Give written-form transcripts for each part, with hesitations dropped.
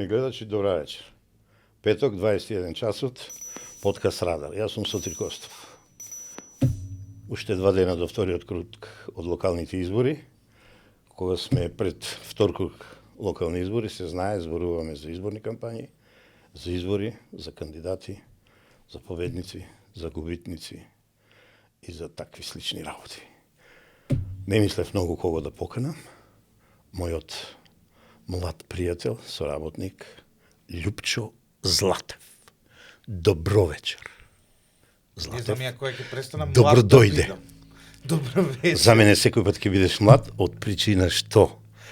гледачи, добра вечер. Петок, 21 часот, подкаст Радар. Јас сум Сотир Костов. Уште 2 дена до вториот круг од локалните избори. Кога сме пред втор круг локални избори, се знае, зборуваме за изборни кампањи, за избори, за кандидати, за победници, за губитници и за такви слични работи. Не мислев многу кого да поканам. Мојот млад пријател, соработник, Љупчо Златев. Добро вечер. Златев. Не знам ја која ќе престанам добро млад дојде. Да добро вечер. За мене секој пат ќе бидеш млад од причина што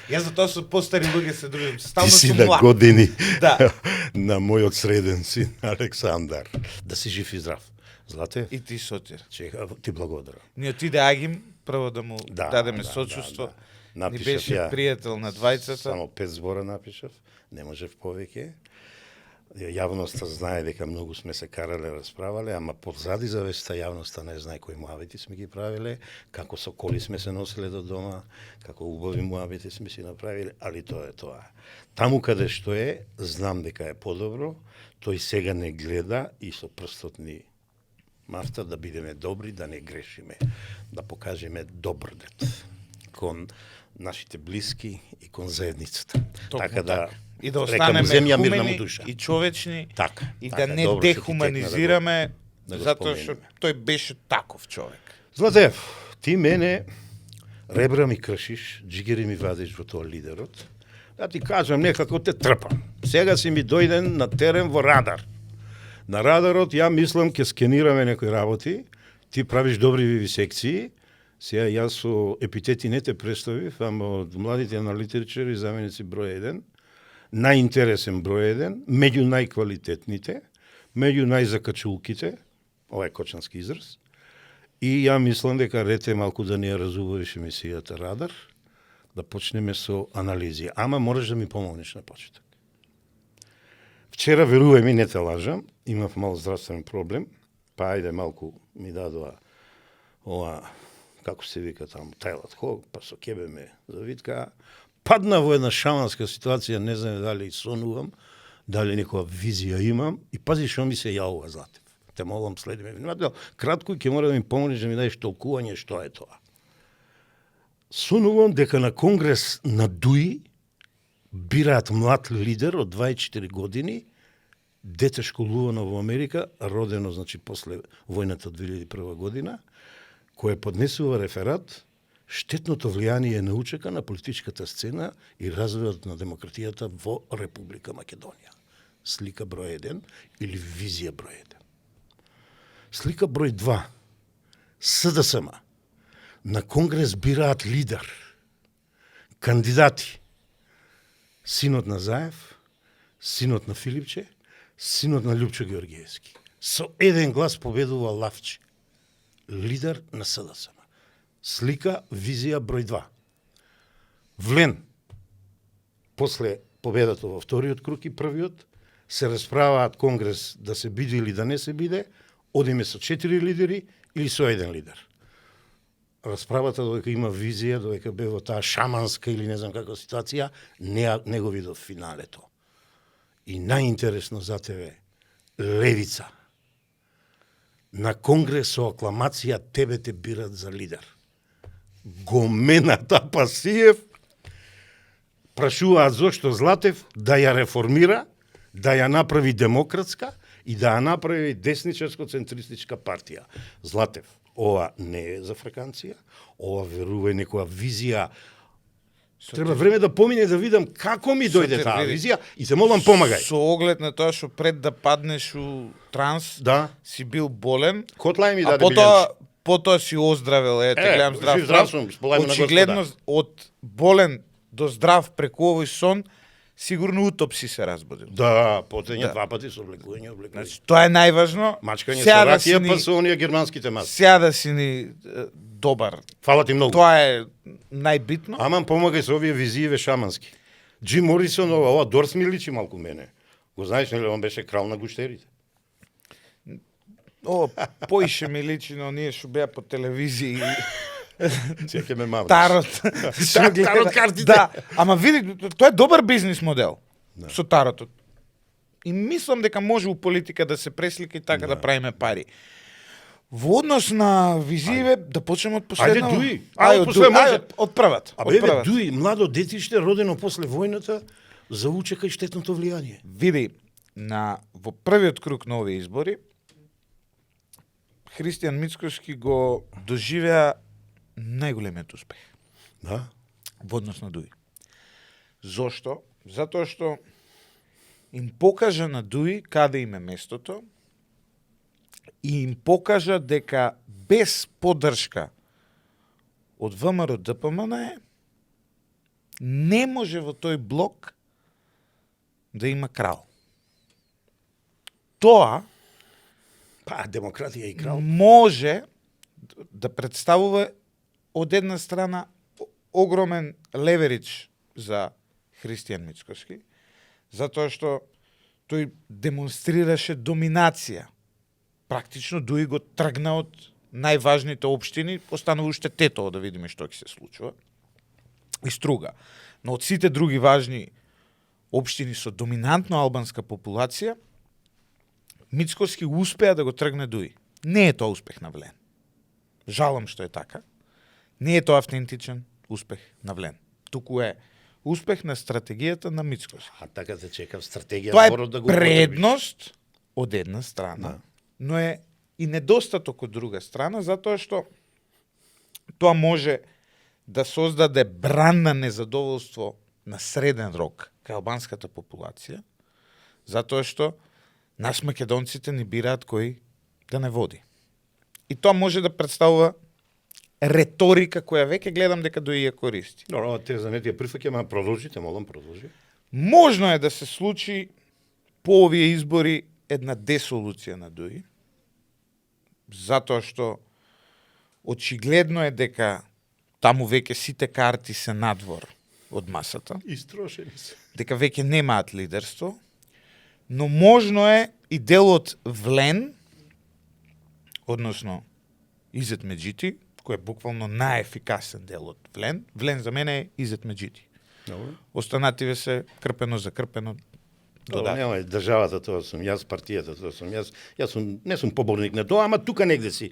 Јас затоа со постари луѓе се дружам. Стално ти си сум на млад. години Да. на мојот среден син Александар. Да си жив и здрав. Злате, И ти, Сотир. чека, ти благодарам. Ние отиде Агим, прво да му дадеме сочувство. Ни Напишав беше ја, пријател на двајцата. Само 5 збора напишав, не можев повеќе. Јавноста знае дека многу сме се карале, расправале, ама позади завеста јавноста не знае кои муабити сме ги правиле, како со коли сме се носиле до дома, како убави муабити сме си направиле, али тоа е тоа. Таму каде што е, знам дека е подобро, тој сега не гледа и со прстот ни мафта да бидеме добри, да не грешиме, да покажеме добр дет кон нашите блиски и кон заедницата. Така да и да рекам, останеме земја мирна му хумени душа. и човечни, Така, и така, да не добро што ти дехуманизираме, да го затоа што споменеме. тој беше таков човек. Златев, ти мене ребра ми кршиш, джигери ми вадиш во тоа лидерот. Да ти кажам, некако те трпам. Сега си ми дојден на терен во Радар. На Радарот ја мислам ке скенираме некои работи, ти правиш добри вивисекции. Сега јас со епитети не те представив, ама од младите аналитичари заменици број 1, најинтересен број 1, меѓу најквалитетните, меѓу најзакачулките, ова е кочански израз, и ја мислам дека ред е малку да не ја разубавиш емисијата Радар, да почнеме со анализи. Ама можеш да ми помогнеш на почеток. Вчера, верувај ми, не те лажам, имав мал здравствен проблем, па ајде малку ми дадоа ова, како се вика таму, Тайлат Хог, па со кебе ме завитка. Падна во една шаманска ситуација, не знам дали сонувам, дали некоја визија имам, и пази што ми се јавува, Златев. Те молам, следиме внимателно. Кратко и ќе мора да ми помогнеш да ми дадеш толкување што е тоа. Сонувам дека на конгрес на ДУИ бираат млад лидер од 24 години, дете школувано во Америка, родено, значи, после војната од 2001 година, кој поднесува реферат штетното влијание на УЧК на политичката сцена и развојот на демократијата во Република Македонија. Слика број 1 или визија број 1. Слика број 2. СДСМ. На конгрес бираат лидер, кандидати. Синот на Заев, синот на Филипче, синот на Љупчо Георгиевски. Со еден глас победува Лавче, лидер на СДСМ. Слика, визија број 2. Влен, после победата во вториот круг и првиот, се расправаат конгрес да се биде или да не се биде, одиме со 4 лидери или со еден лидер. Расправата додека има визија, додека бе во таа шаманска или не знам каква ситуација, не го видов финалето. И најинтересно за тебе, левица. На конгрес со акламација тебе те бират за лидер. Гомената Пасиев прашуваат зошто Златев да ја реформира, да ја направи демократска и да ја направи десничарско-центристичка партија. Златев, ова не е за фраканција, ова верува некоја визија. Треба време да помине да видам како ми дојде таа визија и се молам помагај. Со оглед на тоа што пред да паднеш у транс, Да. си бил болен, Котлај ми а даде потоа си оздравел, те гледам жив здрав. сум, сполајме на Очигледно Господа. од болен до здрав преку овој сон, сигурно утопси се разбудил. Да, потење Да. 2 пати со облекување. Значи, тоа е најважно. Мачкање Сега со да ракија, си ни- па со оние германските маски. Сега да си ни добар. Фала ти многу. Тоа е најбитно. Аман помагај со овие визииве шамански. Джим Морисон, ова Дорс ми личи малку мене. Го знаеш нели, он беше крал на гуштерите. О, поише ми личи на оние што беа по телевизија. Сега ме мавнеш. Тарот. Тарот картите. Да, ама види, тоа е добар бизнис модел. со таротот. И мислам дека може у политика да се преслика и така да правиме пари. Во однос на визиве, да почнеме од последно. Ајде, Дуи. Од првата. Абе, Дуи, младо детиште, родено после војната, зауче кај штетното влијание. Види, во првиот круг на овие избори, Христијан Мицкоски го доживеа најголемиот успех. Да? Во однос на Дуи. Зошто? Затоа што им покажа на Дуи каде им е местото и им покажа дека без поддршка од ВМРО ДПМН не може во тој блок да има крал. Тоа демократија и крал. може да представува од една страна огромен леверидж за Христијан Мицкоски, затоа што тој демонстрираше доминација. Практично Дуи го тргна од најважните општини, останува уште Тетово да видиме што ќе се случува. И Струга. Но од сите други важни општини со доминантно албанска популација, Мицкоски успеа да го тргне Дуи. Не е тоа успех на Влен. Жалам што е така. Не е тоа автентичен успех на Влен. Туку е успех на стратегијата на Мицкоски. А така те чекав стратегија Тоа зборот да е го предност од една страна, Да. но е и недостаток од друга страна, затоа што тоа може да создаде бран на незадоволство на среден рок кај албанската популација, затоа што нас македонците ни бираат кој да не води. И тоа може да представува реторика која веќе гледам дека Дуи ја користи. Добро, теза не ти ја прифаќам, ама продолжите, молам, продолжи. Можно е да се случи по овие избори една десолуција на Дуи, затоа што очигледно е дека таму веќе сите карти се надвор од масата, Истрошени се. дека веќе немаат лидерство, но можно е и дел од Влен, односно Изет Меджити, кој е буквално најефикасен дел од Влен. Влен за мене е Изет Меджити. Добро. Останативе се крпено за крпено. Добро, нема државата, тоа сум јас, партијата, тоа сум јас. Јас сум, не сум поборник на тоа, ама тука негде си.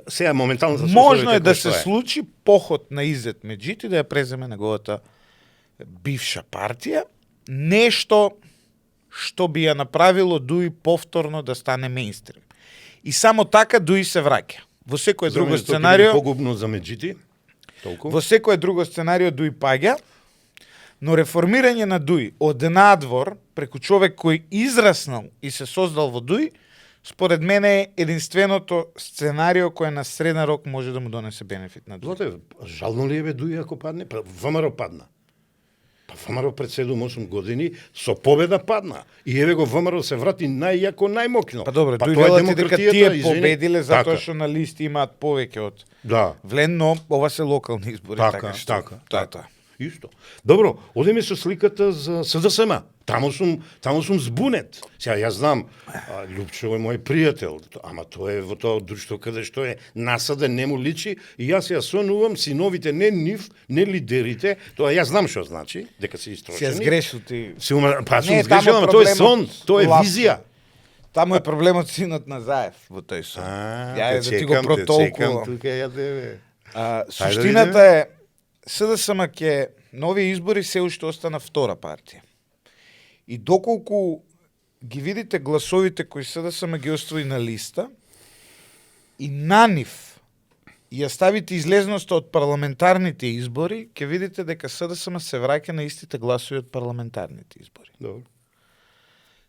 Сега моментално Можно е да се случи поход на Изет Меджити да ја преземе неговата бивша партија, нешто што би ја направило Дуи повторно да стане мејнстрим. И само така Дуи се враќа. Во секој друго сценарио, погубно за Меджити. Толку. во секој друго сценарио Дуи паѓа, но реформирање на Дуи од надвор преку човек кој израснал и се создал во Дуи, според мене е единственото сценарио кое на среден рок може да му донесе бенефит на Дуи. Злате, жално ли е бе Дуи ако падне? ВМРО падна. Па ВМРО пред 7-8 години со победа падна. И еве го ВМРО се врати најјако, најмокно. Па добро, Дуи тоа е велат и дека демократијата, тие извини. победиле затоа Така. што на листи имаат повеќе од Да. Влен, но ова се локални избори, така што. така. Тоа е тоа. Исто. Добро, одеме со сликата за СДСМ. Таму сум збунет. Сега јас знам, Лјупчо е мој пријател, ама тоа е во тоа друштво каде што е насаден, не му личи, и јас ја сонувам синовите, не нив, не лидерите, тоа јас знам што значи, дека се Си ја истрошени. сгрешил ти. Па сум Не, сгрешил, таму ама тоа е сон, проблемот тоа е лапсо. визија. Таму е проблемот синот на Заев во тој сон. Ја да ти го чекам протолкувам. тука ја тебе. Суштината е, СДСМ ќе на овие избори се уште остана втора партија. И доколку ги видите гласовите кои СДСМ ги остави на листа, и на нив ја ставите излезноста од парламентарните избори, ќе видите дека СДСМ се враќа на истите гласови од парламентарните избори. Добро.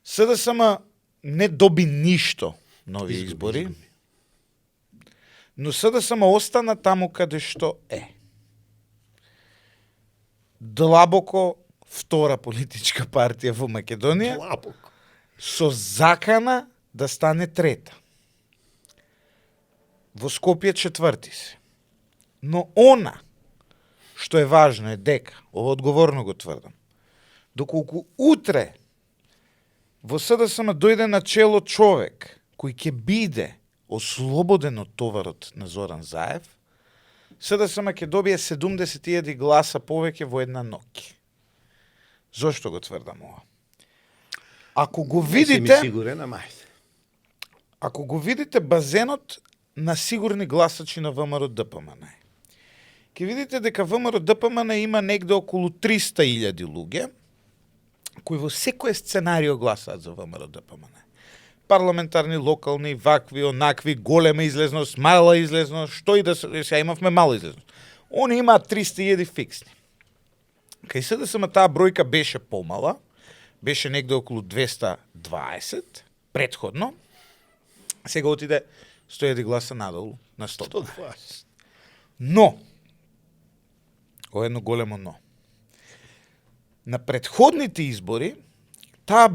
СДСМ не доби ништо на овие избори, но СДСМ остана таму каде што е. Длабоко втора политичка партија во Македонија, Длабоко. со закана да стане трета. Во Скопје четврти се. Но она што е важно е дека, ова одговорно го тврдам, доколку утре во СДСМ дојде на чело човек кој ќе биде ослободен од товарот на Зоран Заев, СДСМ ќе добие 70.000 гласа повеќе во една ноќ. Зошто го тврдам ова? Ако го Не си ми видите, сигурен, ама ајде. ако го видите базенот на сигурни гласачи на ВМРО ДПМН, ќе видите дека ВМРО ДПМН има негде околу 300.000 луѓе кои во секој сценарио гласаат за ВМРО ДПМН. Парламентарни, локални, вакви, онакви, голема излезност, мала излезност, што и да се, сега имавме мала излезност. Они имаат 300.000 фиксни. Кај СДСМ таа бројка беше помала, беше негде околу 220 претходно. Сега отиде 100.000 гласа надолу на 120. 120. Но, ова е едно големо но. На претходните избори, таа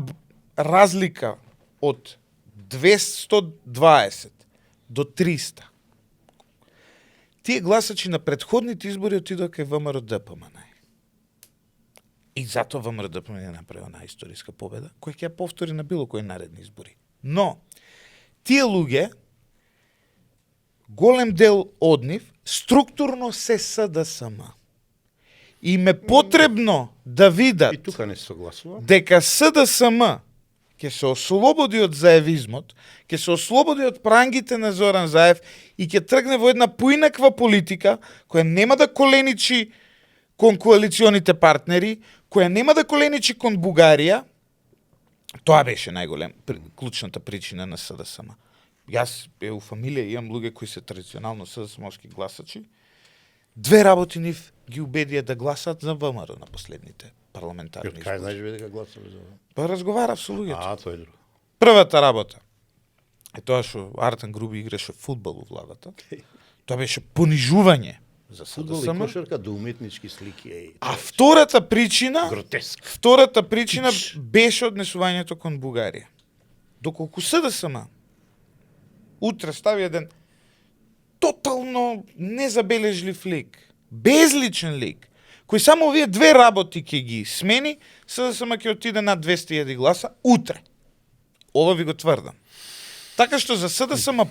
разлика од 220 до 300, тие гласачи на претходните избори отидоа кај ВМРО ДПМН. И затоа ВМРО ДПМН ја направи онаа историска победа, која ќе ја повтори на било кои наредни избори. Но, тие луѓе, голем дел од нив, структурно се СДСМ. Им е потребно да видат И тука не согласувам. дека СДСМ ќе се ослободи од заевизмот, ќе се ослободи од прангите на Зоран Заев и ќе тргне во една поинаква политика која нема да коленичи кон коалиционите партнери, која нема да коленичи кон Бугарија. Тоа беше клучната причина на СДСМ. Јас у фамилија имам луѓе кои се традиционално СДСМовски гласачи. Две работи нив ги убедија да гласат за ВМРО на последните парламентарни Кај избори. знаеш дека гласуваш за ова? Па разговарав со луѓето. Тоа е друго. Првата работа е тоа што Артан Груби играше фудбал у владата. Тоа беше понижување за Фудбал и СДСМ. кошарка до уметнички слики е. А втората причина, Гротеск. беше однесувањето кон Бугарија. Доколку СДСМ утре стави еден тотално незабележлив лик, безличен лик, кој само овие две работи ќе ги смени, СДСМ ќе отиде на 200.000 гласа утре. Ова ви го тврдам. Така што за СДСМ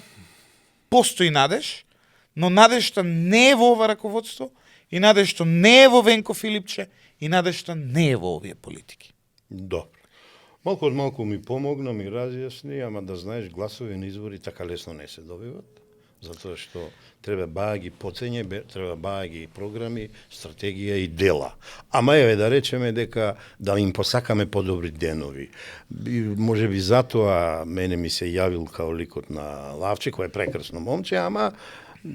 постои надеж, но надежта не е во ова раководство, и надежта не е во Венко Филипче, и надежта не е во овие политики. Добро. Малку од малку ми помогна, ми разјасни, ама да знаеш, гласови на избори така лесно не се добиват, затоа што треба баги поцење, треба баги програми, стратегија и дела. Ама еве да речеме дека да им посакаме подобри денови. Може би затоа мене ми се јавил као ликот на Лавче, кој е прекрасно момче, ама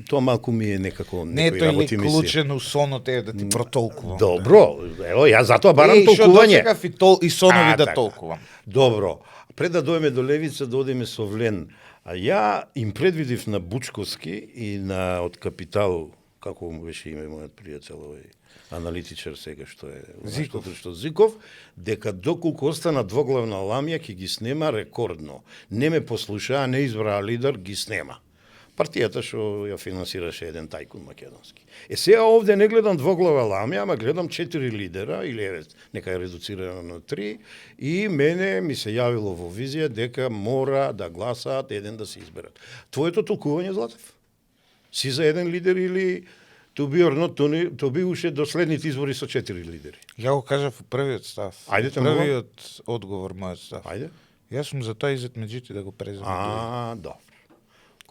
тоа малку ми е некако Не е некои тој работи лик ми се. клучен у сонот е да ти протолкувам. Добро, ево ја затоа барам Што толкување. дочекав и сонови да така. толкувам. Добро. Пред да дојдеме до Левица, да одиме со Влен. А ја им предвидив на Бучковски и на од Капитал, како му беше име мојот пријател, овој аналитичар сега што е Зиков. Што Зиков, дека доколку остана двоглавна ламја ќе ги снема рекордно. Не ме послушаа, не избраа лидер, ги снема. Партијата што ја финансираше еден тајкун македонски. Сега овде не гледам двоглава ламја, ама гледам 4 лидера, или еве, нека е редуцирано на 3, и мене ми се јавило во визија дека мора да гласаат еден да се изберат. Твоето толкување, Златев? Си за еден лидер или to be or not to be уште до следните избори со 4 лидери? Ја го кажав во првиот став. Ајде те Првиот одговор мојот став. Ајде. Јас сум за тоа Изет Меджити да го преземе. Добро.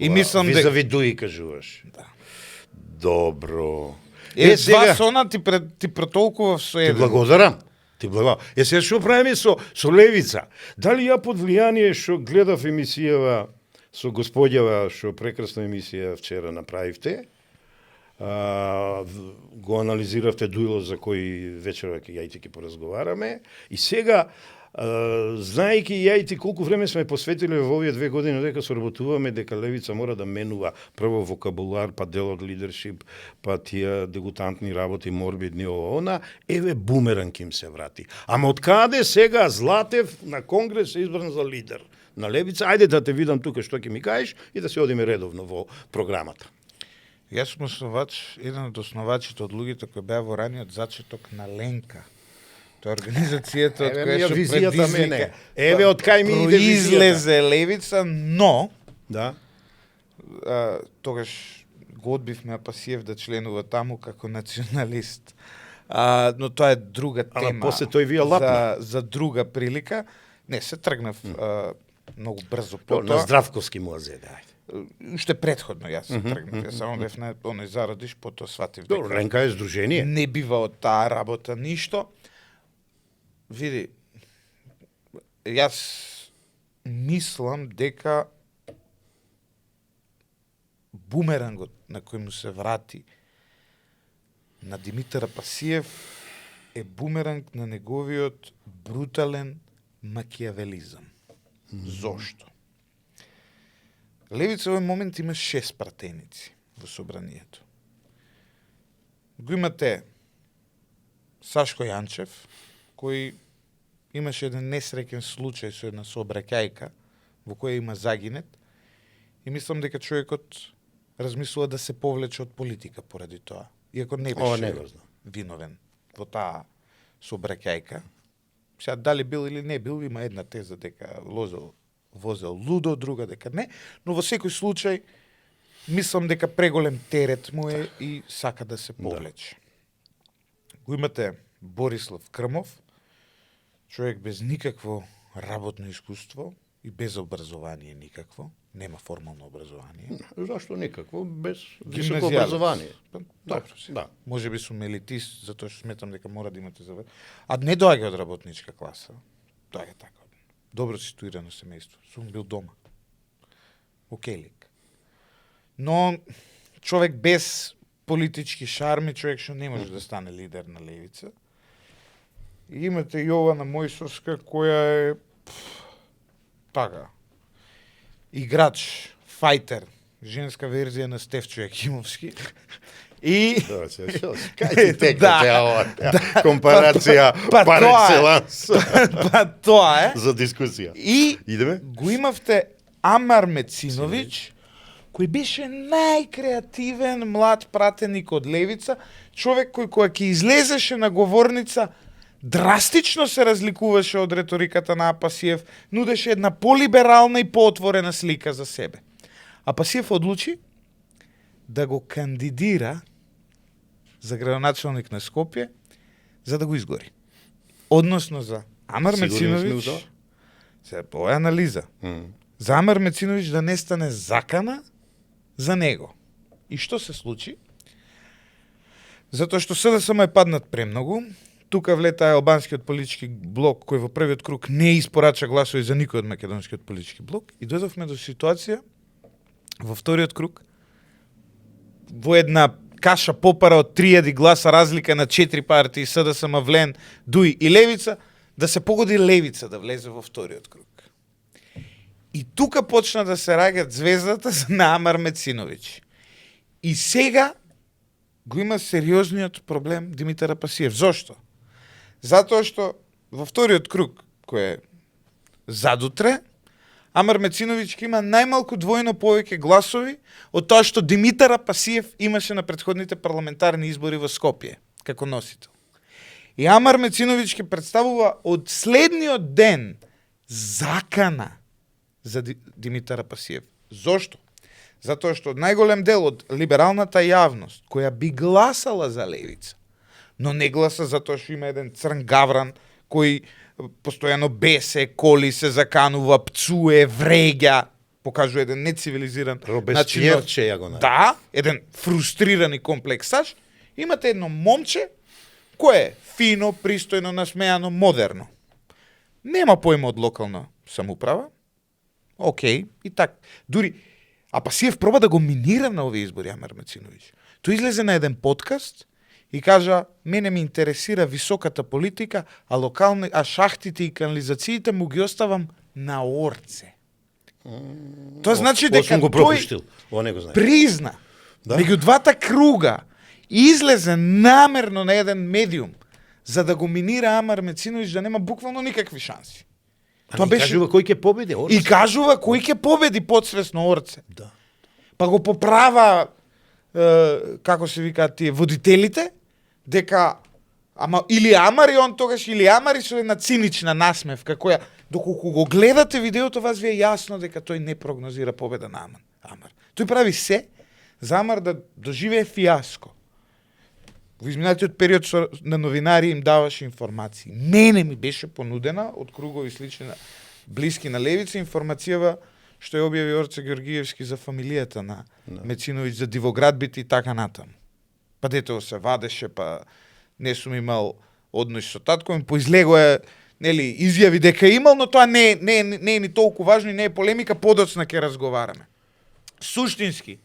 И мислам дека Визави Дуи кажуваш. Да. Добро. Два сона ти протолкував со Ти еден. благодарам. Ти благодарам. Сега што правиме со Левица? Дали ја под влијание што гледав емисијава со господјава, што прекрасна емисија вчера направивте, го анализиравте дуелот за кој вечерва ќе ја и ти ќе поразговараме, и сега знаејќи ја и ти колку време сме посветиле во овие 2 години дека соработуваме, дека Левица мора да менува прво вокабулар, па дел од лидершип, па тие дегутантни работи, морбидни она, еве бумеранг им се врати. Ама од каде сега Златев на конгрес е избран за лидер на Левица? Ајде да те видам тука што ќе ми кажеш и да се одиме редовно во програмата. Јас сум основач, еден од основачите од луѓето кои беа во раниот зачеток на Ленка. Тоа е организацијата од Еве која ми ја што визијата мене. предизвика. Еве од кај ми иде визијата. Произлезе Левица, но Да. тогаш го одбивме Апасиев да членува таму како националист. Но тоа е друга Ама тема. после тој ви ја лапна. За друга прилика. Не, се тргнав многу брзо На потоа. Здравковски му зеде, ајде. Уште предходно јас се тргнав. Јас само бев на оној зарадиш, потоа сватив Добро, Ленка е здружение. не бива од таа работа ништо. Види, јас мислам дека бумерангот на кој му се врати на Димитар Апасиев е бумеранг на неговиот брутален макијавелизам. Зошто? Левица во овој момент има 6 пратеници во собранието. Го имате Сашко Јанчев, кој имаше еден несреќен случај со една сообраќајка во која има загинет и мислам дека човекот размислува да се повлече од политика поради тоа. Иако не беше не го знам. виновен во таа сообраќајка. Сега дали бил или не бил, има една теза дека возел лудо, друга дека не, но во секој случај мислам дека преголем терет му е и сака да се повлече. Го имате Борислав Крмов, човек без никакво работно искуство и без образование никакво, нема формално образование. Зашто никакво, без Гимназијалец. високо образование. Па, Да, добро си. да. Може би сум елитист, затоа што сметам дека мора да имате завршен. А не доаѓа од работничка класа. Доаѓа така. Добро ситуирано семејство. Сум бил дома. Окејлик. Но човек без политички шарми, човек што не може да стане лидер на левица. И имате Јована Мојсовска, која е така. Играч, фајтер, женска верзија на Стефчо Јакимовски. И Кај ти тека Да. теа ова компарација па пар тоа е. екселанс па тоа е. за дискусија. И Идеме? го имавте Амар Мециновиќ, кој беше најкреативен млад пратеник од левица, човек кој кога ќе излезеше на говорница драстично се разликуваше од реториката на Апасиев, нудеше една полиберална и поотворена слика за себе. Апасиев одлучи да го кандидира за градоначалник на Скопје, за да го изгори. Односно за Амар Сигурни сме у Мециновиќ, тоа? се тоа е анализа. За Амар Мециновиќ да не стане закана за него. И што се случи? Затоа што СДСМ е паднат премногу, тука влета албанскиот политички блок кој во првиот круг не испорача гласови за никој од македонскиот политички блок и дојдовме до ситуација во вториот круг во една каша попара од 3000 гласа разлика на 4 партии СДСМ, Влен, Дуј и Левица, да се погоди Левица да влезе во вториот круг. И тука почна да се раѓат звездата на Амар Мециновиќ. И сега го има сериозниот проблем Димитар Апасиев. Зошто? Затоа што во вториот круг, кој е задутре, Амар Мециновиќ ќе има најмалку двојно повеќе гласови од тоа што Димитар Апасиев имаше на претходните парламентарни избори во Скопје, како носител. И Амар Мециновиќ ќе представува од следниот ден закана за Димитар Апасиев. Зошто? Затоа што најголем дел од либералната јавност, која би гласала за левица, но не гласа затоа што има еден црн гавран кој постојано бесе, коли се заканува, пцуе, вреѓа, покажува еден нецивилизиран Робеспиерче ја го нарече. Да, еден фрустриран и комплексаш. Имате едно момче кое е фино, пристојно, насмеано, модерно. Нема појма од локална самоуправа. Океј, и так. Дури Апасиев проба да го минира на овие избори Амар Мециновиќ. Тој излезе на еден подкаст и кажа: мене ми интересира високата политика, а шахтите и канализациите му ги оставам на орце. Тоа значи дека сум го тој пропуштил. Ова не го знаеш. призна Да. меѓу двата круга и излезе намерно на еден медиум за да го минира Амар Мециновиќ да нема буквално никакви шанси. Тоа кажува кој ќе победи. И кажува кој ќе победи подсвесно орце. Да. Па го поправа како се викаат тие водителите, дека или Амар и он тогаш, или Амар и со една цинична насмевка која доколку го гледате видеото вас ви е јасно дека тој не прогнозира победа на Амар. Тој прави се за Амар да доживее фиаско. во изминатиот период на новинари им даваше информации. Мене ми беше понудена од кругови слични блиски на левица информацијава што ја објави Орце Георгиевски за фамилијата на Мециновиќ, за дивоградбите и така натаму. Па детево се вадеше, па не сум имал однос со татко, ми поизлегоа нели изјави дека имал, но тоа не е ни толку важно и не е полемика, подоцна ќе разговараме. Суштински,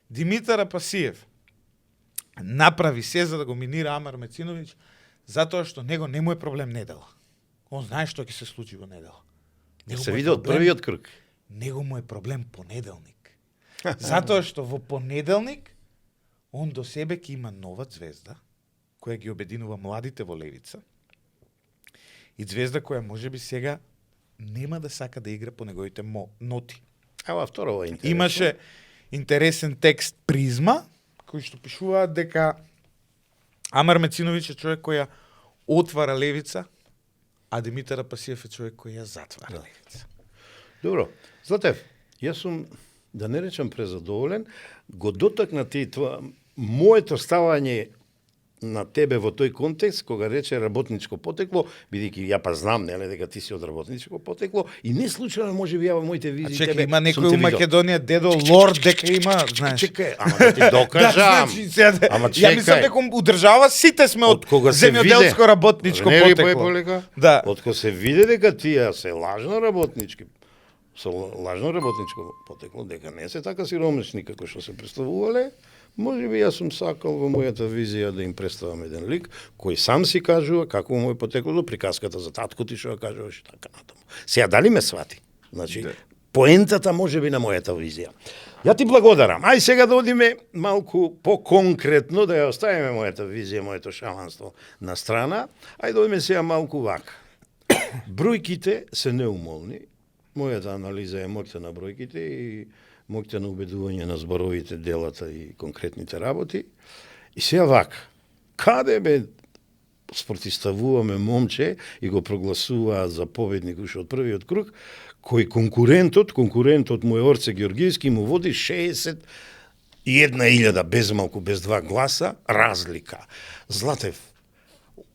Димитар Апасиев направи се за да го минира Амар Мециновиќ, затоа што него не му е проблем недела. Он знае што ќе се случи во недела. Се види од првиот круг. Него му е проблем понеделник. Затоа што во понеделник он до себе ќе има нова звезда која ги обединува младите во левица и звезда која можеби сега нема да сака да игра по неговите ноти. Ава второ е интересно. Имаше интересен текст Призма кој што пишуваат дека Амар Мециновиќ е човек кој ја отвара левица, а Димитар Апасиев е човек кој ја затвара левица. Добро. Златев, јас сум, да не речам презадоволен, го дотакна ти тоа моето ставање на тебе во тој контекст, кога рече работничко потекло, бидејќи ја па знам, нели, дека ти си од работничко потекло, и не случајно може би ја во моите визии тебе. Чекај, има некој у видел. Македонија дедо лорд дека има, знаеш. Чекај, ама да ти докажам. Ама ја мислам дека удржава сите сме од земјоделско работничко потекло. Да. Од кога се виде дека тие се лажно работнички, со лажно работничко потекло, дека не се така сиромашни како што се представувале, може би јас сум сакал во мојата визија да им представам еден лик кој сам си кажува како му е потекло, приказката за татко ти што ја кажуваш и така натаму. Сега дали ме свати? Значи, поентата може би на мојата визија. Ја ти благодарам. Ај сега да одиме малку по-конкретно, да ја оставиме мојата визија, моето шаманство на страна. Ај да одиме сега малку вака. Бројките се неумолни. Мојата анализа е моќта на бројките и моќта на убедување на зборовите, делата и конкретните работи. И сега вака, каде бе спротиставуваме момче и го прогласува за победник уште од првиот круг, кој конкурентот му е Орце Георгиевски, му води 61.000 без малку, без 2 гласа, разлика. Златев,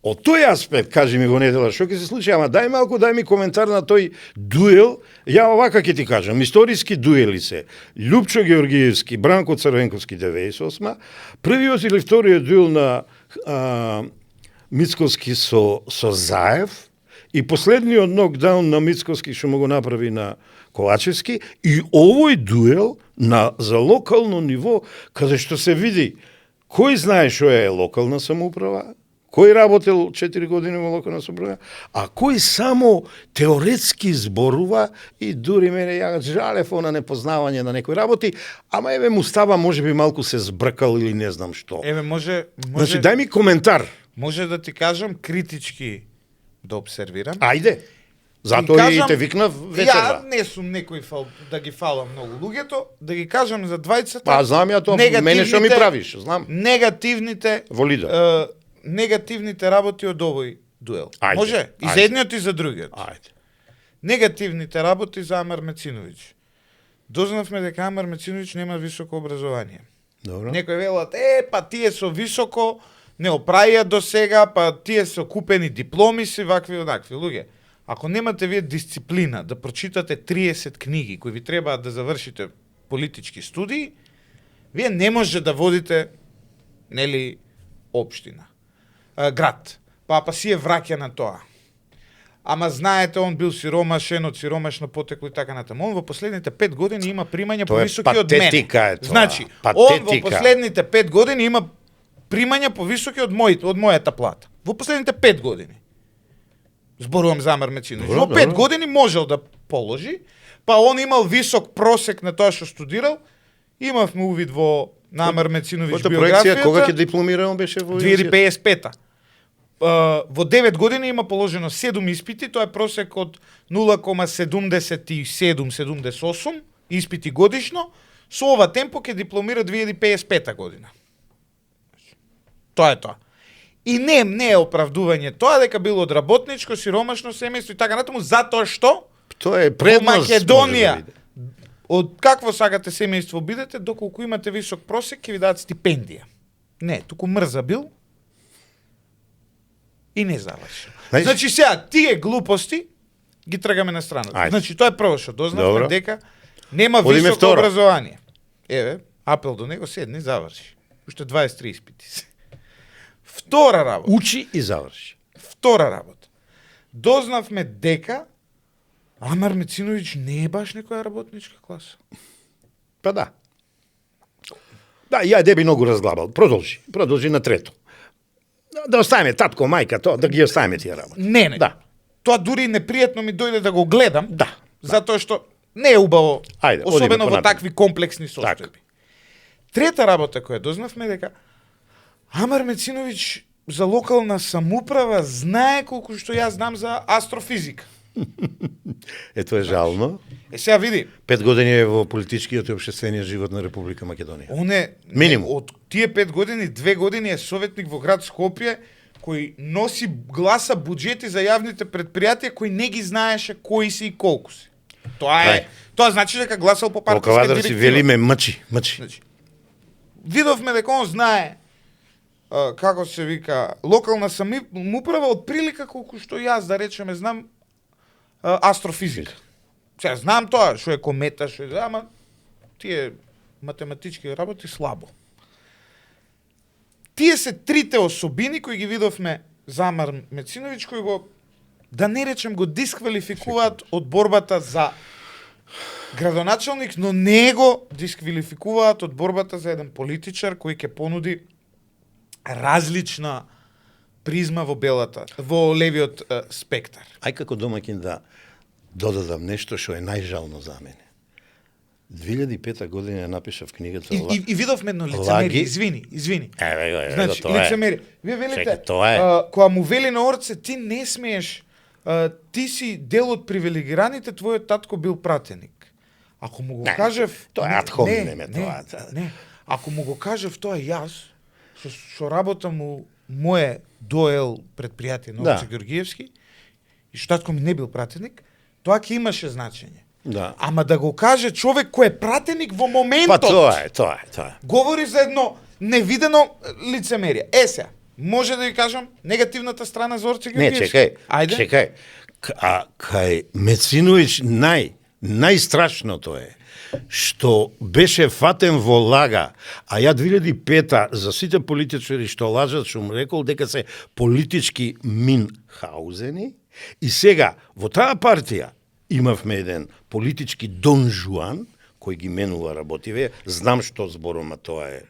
од тој аспект, кажи ми во недела, што ќе се случи, ама дај ми коментар на тој дуел. Ја овака ќе ти кажам, историски дуели се Лјупчо Георгиевски, Бранко Црвенковски 98, првиот или вториот дуел на Мицковски со Заев и последниот нокдаун на Мицковски што му го направи на Ковачевски и овој дуел за локално ниво, каде што се види кој знае што е локална самоуправа, кој работел 4 години во локална самоуправа, а кој само теоретски зборува и дури мене ја жалев на непознавање на некои работи, ама еве му става можеби малку се збркал или не знам што. Еве може Значи дај ми коментар. Може да ти кажам критички да обсервирам. Ајде. Затоа и те викнав вечерва. Ја не сум некој да ги фалам многу луѓето, да ги кажам за двајцата. Па знам ја тоа, мене што ми правиш, знам. Негативните во лидер. Негативните работи од овој дуел. Ајде, Може? И за едниот и за другиот. Ајде. Негативните работи за Амар Мециновиќ. Дознавме дека Амар Мециновиќ нема високо образование. Добро. Некој велат, па тие со високо не опраија до сега, па тие со купени дипломи си, вакви одакви луѓе. Ако немате вие дисциплина да прочитате 30 книги кои ви требаат да завршите политички студии, вие не може да водите, нели, општина. Град. Па си е враќа на тоа. Ама знаете, он бил сиромашен, од сиромашно потекло и така натаму. Он во последните 5 години има примања повисоки од мене. Е тоа. Значи, он во последните 5 години има примања повисоки од мојата плата. Во последните 5 години. Зборувам за Амар Мециновиќ. Во 5 години можел да положи, па он имал висок просек на тоа што студирал. Имавме увид во на Амар Мециновиќ биографијата. Кога ќе дипломира он беше во 2055-та. Во 9 години има положено 7 испити, тоа е просек од 0,77-78 испити годишно. Со ова темпо ќе дипломира 2055 година. Тоа е тоа. И не е оправдување тоа дека бил од работничко, сиромашно семејство и така натаму, затоа што тоа е предност во Македонија од какво сакате семејство бидете, доколку имате висок просек ќе ви дадат стипендија. Не, туку мрза бил и не завршил. Знаеш- Значи сега тие глупости ги тргаме на страната. Ајде. Значи тоа е прво што дознавме Добро. дека нема Одиме високо второ. образование. Еве, апел до него, седни, заврши. Уште 23 испити се. Втора работа. Учи и заврши. Втора работа. Дознавме дека Амар Мециновиќ не е баш некоја работничка класа. Па да. Да, ја не би многу разглабал. Продолжи на трето. Да оставиме татко, мајка, тоа, да ги оставиме тие работи. Не. Да. Тоа дури непријатно ми дојде да го гледам. Да. Затоа што не е убаво, Ајде, особено одиме во понатаму. такви комплексни состојби. Трета работа која дознавме дека Амар Мециновиќ за локална самуправа знае колку што јас знам за астрофизика. Ето е жално. Сега види, 5 години е во политичкиот и општествениот живот на Република Македонија. он е Минимум. од тие 5 години, 2 години е советник во град Скопје кој носи гласа буџети за јавните предпријатија кои не ги знаеше кои се и колку се. Тоа значи дека гласал по партиска Кавадар си директива. велиме мчи. Значи, видовме дека он знае како се вика локална самуправа од прилика колку што јас да речеме знам астрофизика. Сега знам тоа што е комета, што е, ама тие математички работи слабо. Тие се трите особини кои ги видовме за Амар Мециновиќ кои го да не речем го дисквалификуваат од борбата за градоначалник, но не го дисквалификуваат од борбата за еден политичар кој ќе понуди различна призма во левиот спектар. Ај како домаќин да додадам нешто што е најжално за мене. 2005 година ја напишав книгата И видовме едно лицемерие, Лаги. извини. Еве, Значи, тоа е. лицемерие. Вие велите, Чекај, тоа е. кога му вели на орце, ти не смееш, ти си дел од привилегираните, твојот татко бил пратеник. Ако му го Не, кажев... тоа е ad hominem тоа. Не, ако му го кажев тоа јас, што работам у моје доел предпријатие на Орце Георгиевски, и што татко ми не бил пратеник, тоа ќе имаше значење. Да. Ама да го каже човек кој е пратеник во моментот. Па тоа е. Говори за едно невидено лицемерие. Сега, може да ви кажам негативната страна за Орце Не, Георгиевски. чекај. Чекај. Кај Мециновиќ најстрашното е што беше фатен во лага, а ја 2005 за сите политичари што лажат, што му рекол дека се политички Минхаузени, и сега во таа партија имавме еден политички Дон Жуан, кој ги менува работиве, знам што зборува, тоа е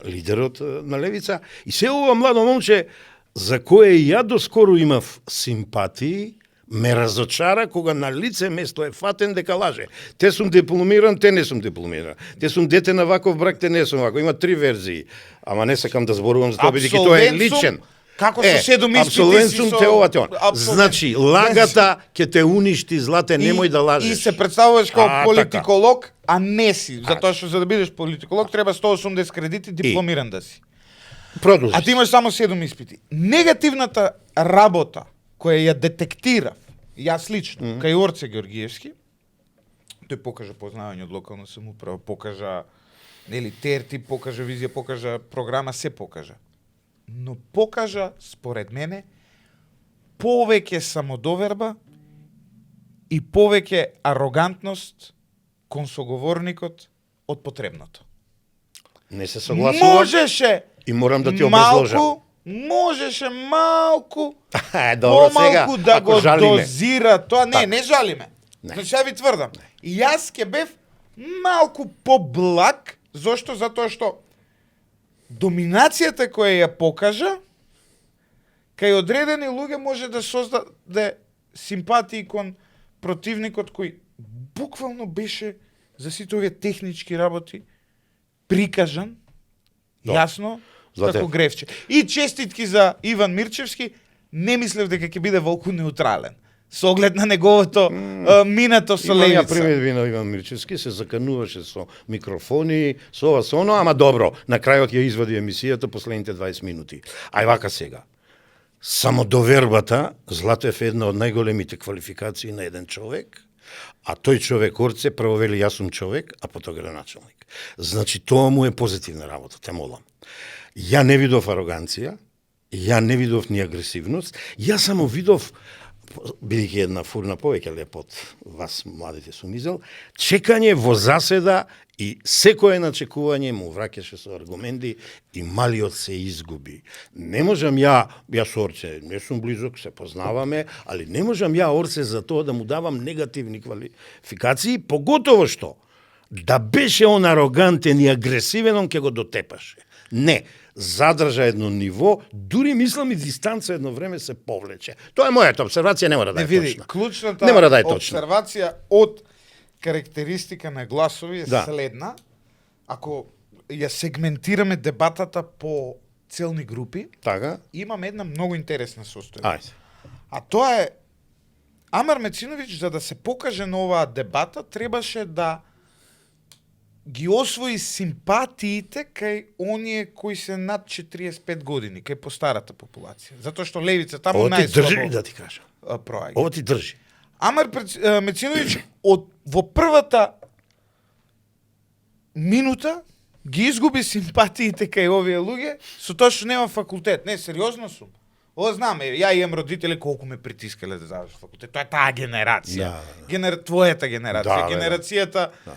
лидерот на левица, и се ова младо момче, за кое ја доскоро имав симпатии, ме разочара кога на лице место е фатен дека лаже. Те сум дипломиран, те не сум дипломиран. Те сум дете на ваков брак, те не сум вако. Има 3 верзии. Ама не сакам да зборувам за тоа, бидејќи тоа е личен. Како со 7 испити абсолвент си сум со... те ова те он. Абсолвент. Значи, лагата ќе те уништи, злате, немој да лажеш. И се представуваш како така. политиколог, а не си. Затоа што за да бидеш политиколог треба 180 кредити дипломиран да си. Продолжи. А ти имаш само 7 испити. Негативната работа која ја детектира јас лично кај Орце Георгиевски, тој покажа познавање од локална самуправа, покажа нели терти, покажа визија, покажа програма, се покажа. Но покажа според мене повеќе самодоверба и повеќе арогантност кон соговорникот од потребното. Не се согласувам. Можеше И морам да ти образложам. Можеше малку Добро, сега, помалку да ако го жалиме. дозира тоа. Не, Така. не жалиме. Не. Значи, ја ви тврдам. И јас ке бев малку поблаг, зошто? Затоа што доминацијата која ја покажа, кај одредени луѓе може да создаде симпатии кон противникот кој буквално беше за сите овие технички работи прикажан, јасно, Злате. како гревче. И честитки за Иван Мирчевски, не мислев дека ќе биде волку неутрален. Со оглед на неговото минато со Имам ја левица. примедби на Иван Мирчевски, се закануваше со микрофони, со ова, со оно, ама добро, на крајот ја извади емисијата последните 20 минути. Ај вака сега. Самодовербата, Златев е една од најголемите квалификации на еден човек, а тој човек Орце прво вели јас сум човек, а потоа градоначалник. Значи тоа му е позитивна работа, те молам. Ја не видов ароганција, Ја не видов ни агресивност, ја само видов, бидејќи една фурна повеќе леп од вас, младите сум изел, чекање во заседа и секое начекување му враќаше со аргументи и малиот се изгуби. Не можам ја со Орце, не сум близок, се познаваме, али не можам ја Орце за тоа да му давам негативни квалификации, поготово што да беше он арогантен и агресивен, он ќе го дотепаше. Не, задржа едно ниво, дури мислам и дистанца едно време се повлече. Тоа е мојата обсервација, не мора да е точна. Клучната не мора да е точна. Обсервација од карактеристика на гласови е Да. следна. Ако ја сегментираме дебатата по целни групи, Така? имаме една многу интересна состојба. Ајде. А тоа е Амар Мециновиќ, за да се покаже на оваа дебата, требаше да ги освои симпатиите кај оние кои се над 45 години, кај постарата популација. Затоа што левица таму Ова ти држи најслабо да ти кажам. проаѓа. Ова ти држи. Амар Мециновиќ во првата минута ги изгуби симпатиите кај овие луѓе со тоа што нема факултет. Не, сериозно сум. Ова знаме, ја имам родители колку ме притискале да завршам факултет. Тоа е таа генерација. Да. Твојата генерација, Да, бе, генерацијата да.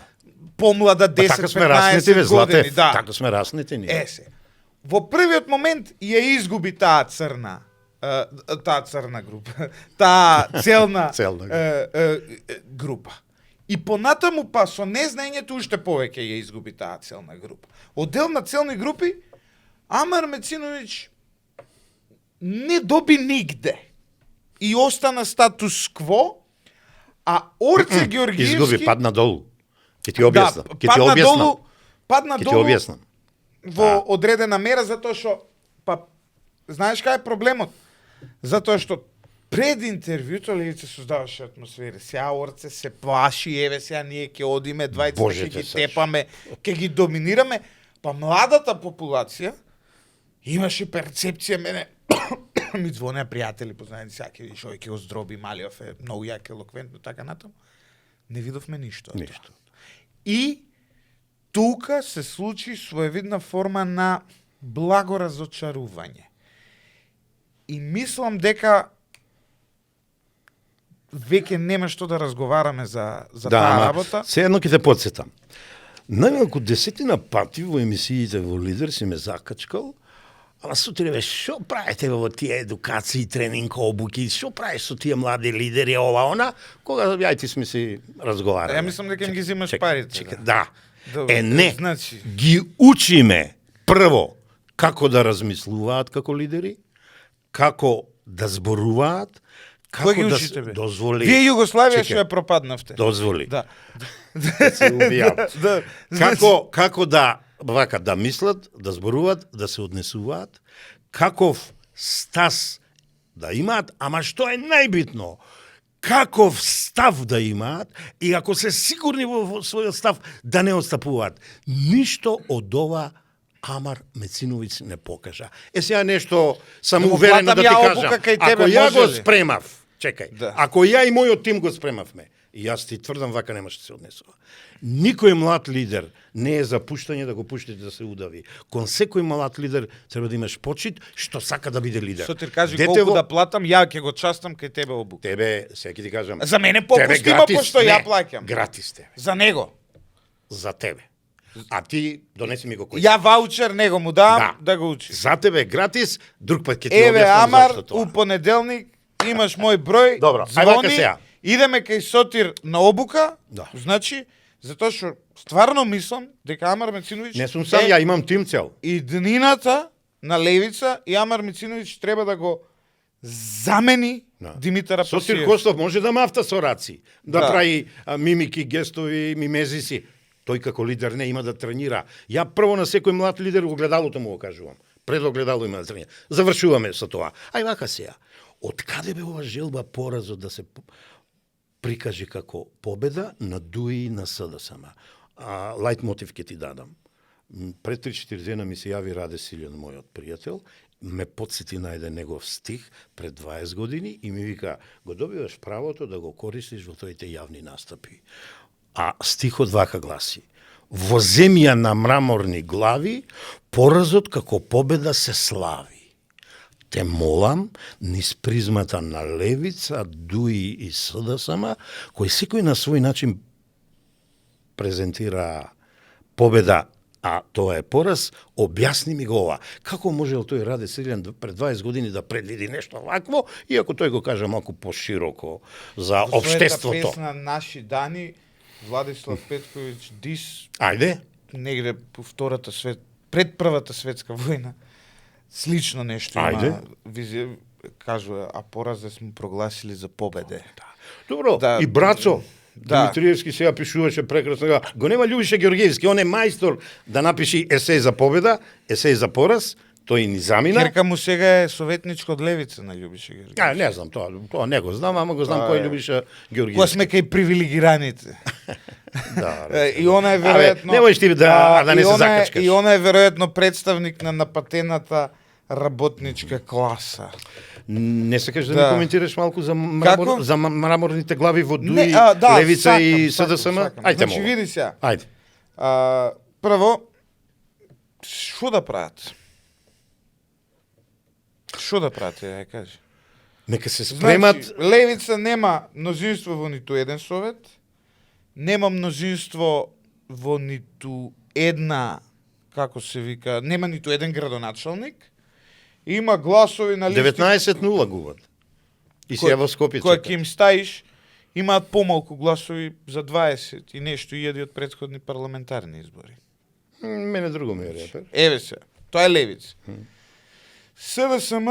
помлада Така сме 10-15 раснети, бе, години. Златев. Да. Така сме раснети ние. Се. Во првиот момент ја изгуби таа црна група, таа целна група. И понатаму па со незнаењето уште повеќе ја изгуби таа целна група. Од дел на целни групи Амар Мециновиќ не доби нигде и остана статус кво, а Орце Георгиевски Изгуби, падна долу. Ќе ти објаснам. Да, Ќе ти објаснам. Падна Ќе ти долу објаснам. во одредена мера, затоа што, знаеш кај е проблемот? Затоа што пред интервјуто левица создаваше атмосфера. Сега Орце се плаши, еве сега ние ќе одиме, двајца ќе ги Сашо. тепаме, ќе ги доминираме, па младата популација имаше перцепција, мене ми звонеа пријатели, познаени сега ќе видиш, овој ќе го здроби, Малиов е многу јак, елоквентно, така натаму. Не видовме ништо. од тоа. Ништо. И тука се случи своевидна форма на благо разочарување. И мислам дека веќе нема што да разговараме за таа работа. Се едно ќе те подсетам. Најмалку 10 пати во емисиите во Лидер си ме закачкал, ама сутре бе, шо правите во тие едукации, тренинг, обуки, шо правиш со тие млади лидери, ова, она, кога јајте сме си разговарали. Ја мислам дека им ги зимаш парите. Да. Добре, Не, значи... ги учиме прво како да размислуваат како лидери, како да зборуваат, како Кој ги да учите, бе? дозволи. Вие Југославија Чекај. што ја пропаднавте. Дозволи. Да. Се убијам. Да. Значи, Како да вака да мислат, да зборуваат, да се однесуваат, каков стас да имаат, ама што е најбитно, каков став да имаат и ако се сигурни во својот став да не отстапуваат. Ништо од ова Амар Мециновиќ не покажа. Сега нешто сам Да му уверено да платам ти ја кажам. обука кај тебе, Ако ја може го ли? спремав, чекај, Да. ако ја и мојот тим го спремавме, и јас ти тврдам вака немаше да се однесува. Никој млад лидер не е за пуштање да го пуштите да се удави. Кон секој млад лидер треба да имаш почит што сака да биде лидер. Сотир кажи Детево- колку да платам, ја ќе го частам кај тебе обук. Тебе, сега ќе ти кажам. За мене тебе попуст има, гратис, пошто ја не, плаќам. Гратис тебе. За него. За тебе. А ти донеси ми го кој. Ја ваучер него му дам да го учи. За тебе гратис, друг пат ќе ти Еве објаснам Амар, зашто тоа. у понеделник имаш мој број. Добро, ај вака звони, сега. идеме кај Сотир на обука. Да. Значи, затоа што стварно мислам дека Амар Мециновиќ Не сум сам, ја имам тим цел. и днината на левица и Амар Мециновиќ треба да го замени Димитар Сотир Апасиев. Костов може да мафта со раци, да Да. прави мимики, гестови, мимезиси. Тој како лидер не има да тренира. Ја прво на секој млад лидер огледалото му го кажувам. Пред огледало има да тренира. Завршуваме со тоа. Ај вака сега. Од каде бе ова желба поразот да се прикаже како победа на ДУИ и на СДСМ? Лајт мотив ќе ти дадам. Пред 3-4 дена ми се јави Раде Силјан, мојот пријател, ме подсети на еден негов стих пред 20 години и ми вика, го добиваш правото да го користиш во твоите јавни настапи. А стихот вака гласи: во земја на мраморни глави, поразот како победа се слави. те молам, низ призмата на левица, ДУИ и СДСМ, кој секој на свој начин презентира победа, а тоа е пораз, објасни ми го ова. Како можел тој Раде Силјан пред 20 години да предвиди нешто вакво, иако тој го кажа малку пошироко за Во својата општеството. песна Наши дани, Владислав Петковиќ Дис, Ајде. негде по пред првата светска војна, слично нешто Ајде. има визија, кажува, а поразе сме прогласили за победе. Добро, Да. и Брацо, Да. Димитриевски сега пишуваше прекрасно. Го нема Љубиша Ѓоргиевски, он е мајстор да напиши есеј за победа, есеј за пораз, тој ни замина. Керка му сега е советничко од левица на Љубиша Ѓоргиевски. Не знам, тоа не го знам, ама го знам Тоа кој е. е Љубиша Ѓоргиевски. Кога сме кај привилегираните. Да, И она е веројатно немојш ти да не и се она е- закачкаш. И она е веројатно представник на напатената работничка класа. Не сакаш да, Да. ми коментираш малку за Како? за мраморните глави во ДУИ, да, Левица и сакам, СДСМ? сакам. Ајде Значи, молам. види сега. Ајде. Прво, што да прават? Што да прават, ја кажи? Нека се спремат. Значи, Левица нема мнозинство во ниту еден совет, нема мнозинство во ниту една, како се вика, нема ниту еден градоначалник, има гласови на листи 19-0 губат. И сега во Скопје кој чека. ќе им стаиш, имаат помалку гласови за 20 и нешто ијади од претходни парламентарни избори. Мене друго ми е репер. Еве се, тоа е Левица. СДСМ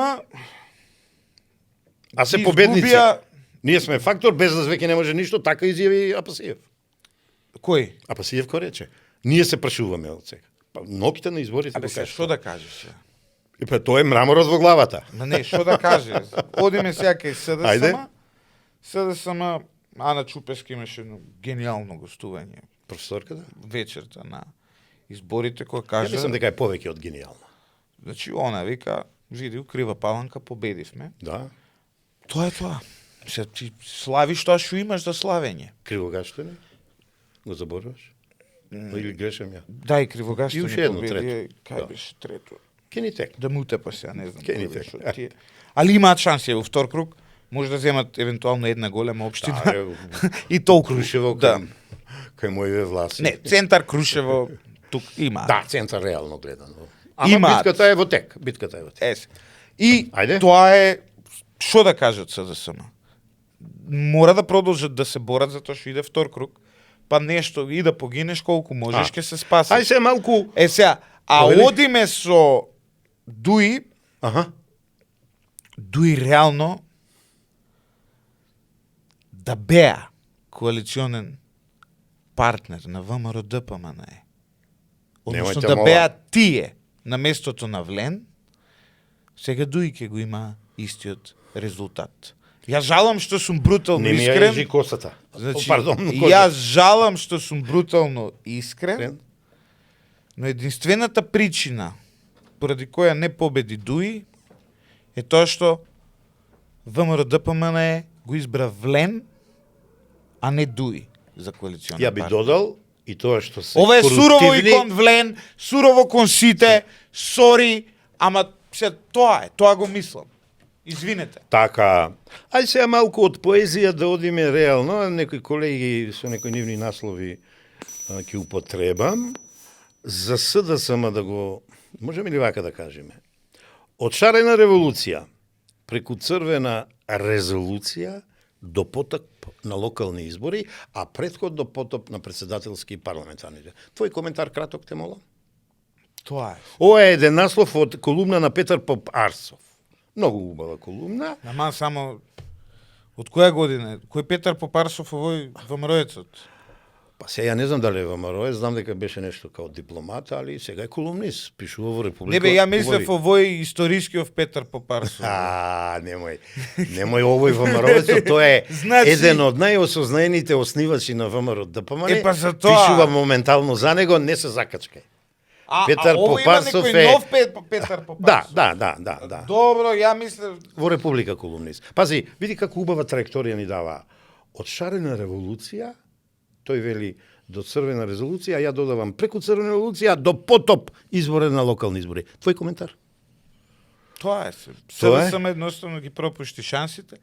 А се изгубија- победници. Ние сме фактор, без нас веќе не може ништо, така изјави Апасиев. Кој? Апасиев кој рече? Ние се прашуваме од сега. Па ноките на изборите Абе го се, кажа. што да кажеш сега? И па тоа е мраморот во главата. Ма не, што да каже? Одиме сега кај СДСМ. Ајде. СДСМ, Ана Чупески имаше едно гениално гостување Професорка, да? вечерта на изборите, која Ја кажа... мислам дека е повеќе од генијална. Значи, она вика, види, крива паланка, победивме. Да. Тоа е тоа. Се ти славиш тоа што имаш за славење. Кривогаштене? Го забораваш? Или грешам ја? Да, и кривогашто И уште едно, победи. трето. Кај Да. беше трето? Кенитек. Да му утепа сега, не знам. Ке ни кој беше тека. од тие. Али имаат шанси во втор круг. Може да земат евентуално една голема општина. Да, И толку. Крушево Да. кај моје власи. Не, центар Крушево тук има. Да, центар реално гледано. Ама Имаат. битката е во тек. Битката е во тек. Ес. И Ајде. тоа е што да кажат СДСМ. Мора да продолжат да се борат затоа што иде втор круг, па нешто и да погинеш колку можеш ќе се спаси. Ај се малку. Е сега, а Повели? одиме со ДУИ, Аха. ДУИ реално да беа коалиционен партнер на ВМРО ДПМН е. Односно Немојте да мола. беа тие на местото на Влен, сега ДУИ ќе го има истиот резултат. Ја жалам што сум брутално Не ми ја искрен. ежи косата. Значи, Пардон, јас жалам што сум брутално искрен, Искрен. но единствената причина поради која не победи ДУИ е тоа што ВМРО ДПМН го избра Влен, а не ДУИ за коалиционна Ја би партија. додал и тоа што се Ова е сурово и коруптивни- кон Влен, сурово кон сите, сори, ама се тоа е, тоа го мислам. Извинете. Така. Ај сега малку од поезија да одиме реално, некои колеги со некои нивни наслови ќе употребам. За СДСМ да го, можеме ли вака да кажеме? Од шарена револуција, преку црвена резолуција, до потоп на локални избори, а претход до потоп на председателски и парламентарни. Твој коментар краток, те молам? Тоа е. Ова е еден наслов од колумна на Петар Поп Арсов. Многу убава колумна. Ама само од која година? Кој Петар Попарсов овој ВМРО-ецот? Па сега не знам дали е ВМРО, знам дека беше нешто као дипломат, али сега е колумнист, пишува во Република. Не бе, ја мислев овој историскиот Петар Попарсов. Немој. Немој овој ВМРО-ецот, тој е Значи- еден од најосознаените оснивачи на ВМРО ДПМН. Е, па за тоа. Пишува моментално за него, не се закачкај. а Петар овој Попарсов има некој е- нов Петар Попарсов. Да. Добро, ја мислев Во Република колумнист. Пази, види како убава траекторија ни дава. Од шарена револуција, тој вели до црвена резолуција, а ја додавам преку црвена револуција до потоп изборен на локални избори. Твој коментар? Тоа е се. Тоа е? СДСМ едноставно ги пропушти шансите.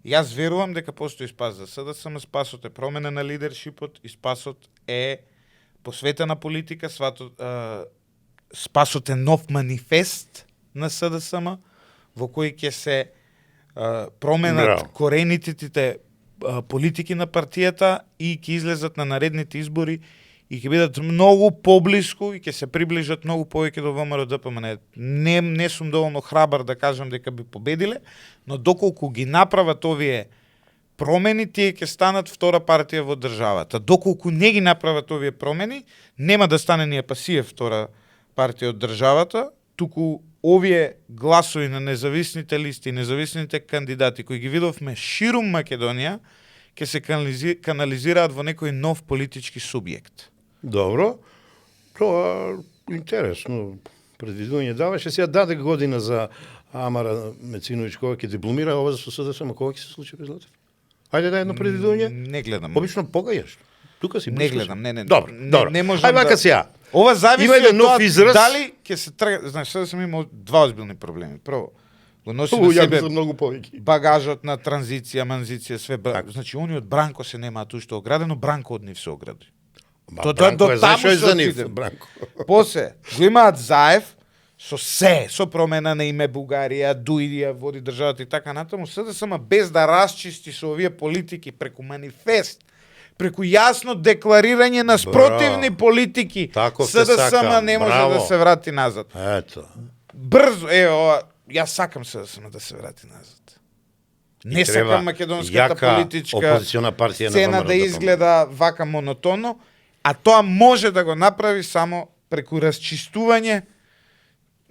И јас верувам дека постои спас за СДСМ, спасот е промена на лидершипот и спасот е посветена политика, спасот е нов манифест на СДСМ во кој ќе се променат Браво. корените политики на партијата и ќе излезат на наредните избори и ќе бидат многу поблиску и ќе се приближат многу повеќе до ВМРО ДПМН. Не сум доволно храбар да кажам дека би победиле, но доколку ги направат овие промени, тие ќе станат втора партија во државата. Доколку не ги направат овие промени, нема да стане ни Пасиев втора партија од државата, туку овие гласови на независните листи, независните кандидати кои ги видовме ширум Македонија, ќе се канализираат во некој нов политички субјект. Добро. Тоа интересно предвидување даваше. Сега даде година за Амара Мециновиќ кога ќе дипломира, ова за СДСМ кога ќе се случи без Латев? Ајде да едно предвидување. Не гледам. Обично погајаш. Тука си Не брскаш. гледам, не. Добро, добро. Не можам Ај вака сега. Ова зависи Има еден од нов тоа израз. дали ќе се трга, знаеш, сега сам имал два озбилни проблеми. Прво, го носи на Ја себе мислам многу повеќе. багажот на транзиција, манзиција, све. Значи, они од Бранко се немаат уште оградено, Бранко од нив се огради. До таму се за нив, отидем. Бранко. После, го имаат Заев, со промена на име Бугарија, Дуидија, води државата и така натаму, СДСМ без да расчисти со овие политики преку манифест, преку јасно декларирање на спротивни политики, Таков те СДСМ сакам, не може браво. да се врати назад. Ето. Брзо, ова, јас сакам СДСМ да се врати назад. Не треба сакам македонската јака политичка опозициона партија на сцена ВМРО да изгледа вака монотонно, а тоа може да го направи само преку расчистување,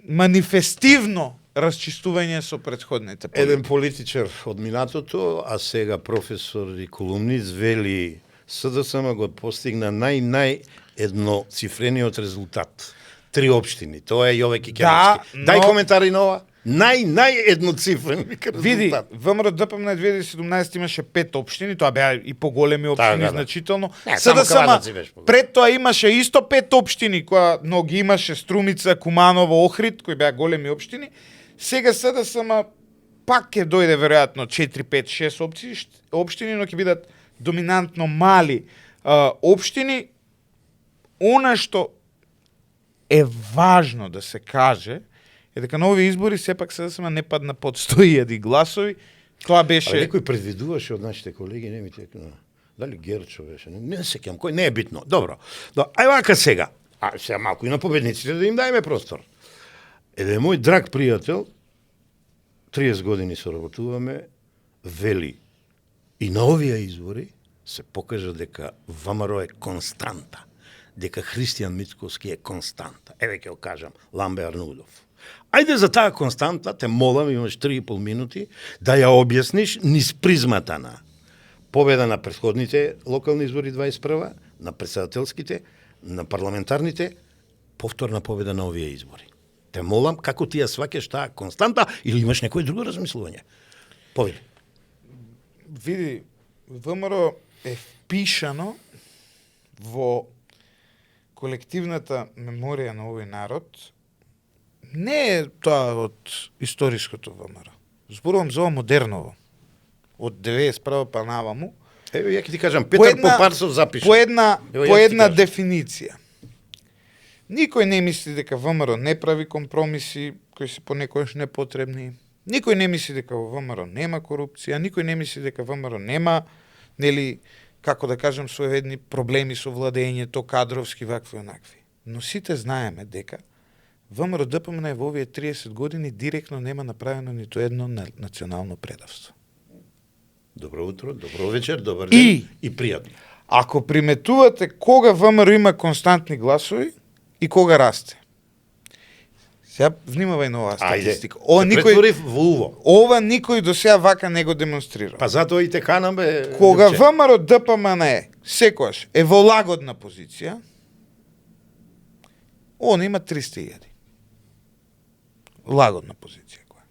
манифестивно расчистување со претходните политики. Еден политичар од минатото, а сега професор и колумнист, вели СДСМ го постигна едноцифрениот резултат. 3 општини. Тоа е Јовек и Да, Керовски. Дај но- коментари на ова. Едноцифрен вика резултат. Види, ВМРО ДПМН 2017 имаше 5 општини, тоа беа и поголеми општини Така, да. значително. Не, само Каважаци беше поголем. пред тоа имаше исто 5 општини, но ги имаше Струмица, Куманово, Охрид, кои беа големи општини. Сега СДСМ пак ќе дојде веројатно 4, 5, 6 општини, но ќе бидат доминантно мали општини. Она што е важно да се каже е дека на овие избори сепак СДСМ не падна под 100.000 гласови. Тоа беше... Але некој предвидуваше од нашите колеги, не ми текна. Дали Герчо беше, не сеќам, кој не е битно. Добро. Ај вака сега. А сега малку и на победниците да им дајме простор. Еден мој драг пријател, 30 години соработуваме, вели и на овие избори се покажа дека ВМРО е константа, дека Христијан Мицковски е константа. Еве ќе го кажам, Ламбе Арнудов. Ајде за таа константа, те молам, имаш 3,5 минути, да ја објасниш низ призмата на победа на претходните локални избори 21, на претседателските, на парламентарните, повторна победа на овие избори. Те молам, како ти ја сваќаш таа константа или имаш некој друго размислување? Повели. Види, ВМРО е впишано во колективната меморија на овој народ. Не е тоа од историското ВМРО. Зборувам за ова модерново. Од 91 па наваму. Еве, ја ќе ти кажам, Петар Попарсов запиша. По една Ево, ја ќе ти кажам. дефиниција. Никој не мисли дека ВМРО не прави компромиси кои се понекогаш непотребни. Никој не мисли дека во ВМРО нема корупција, никој не мисли дека ВМРО нема, нели, како да кажем, своеведни проблеми со владењето, кадровски, вакви и онакви. Но сите знаеме дека ВМРО ДПМН во овие 30 години директно нема направено ниту едно национално предавство. Добро утро, добро вечер, добар ден и пријатно. Ако приметувате кога ВМРО има константни гласови и кога расте. Сега внимавај на оваа статистика. Ова никој до сега вака не го демонстрира. Па затоа и те канам бе. Кога ВМРО ДПМН секојаш е во лагодна позиција, он има 300.000. Лагодна позиција која.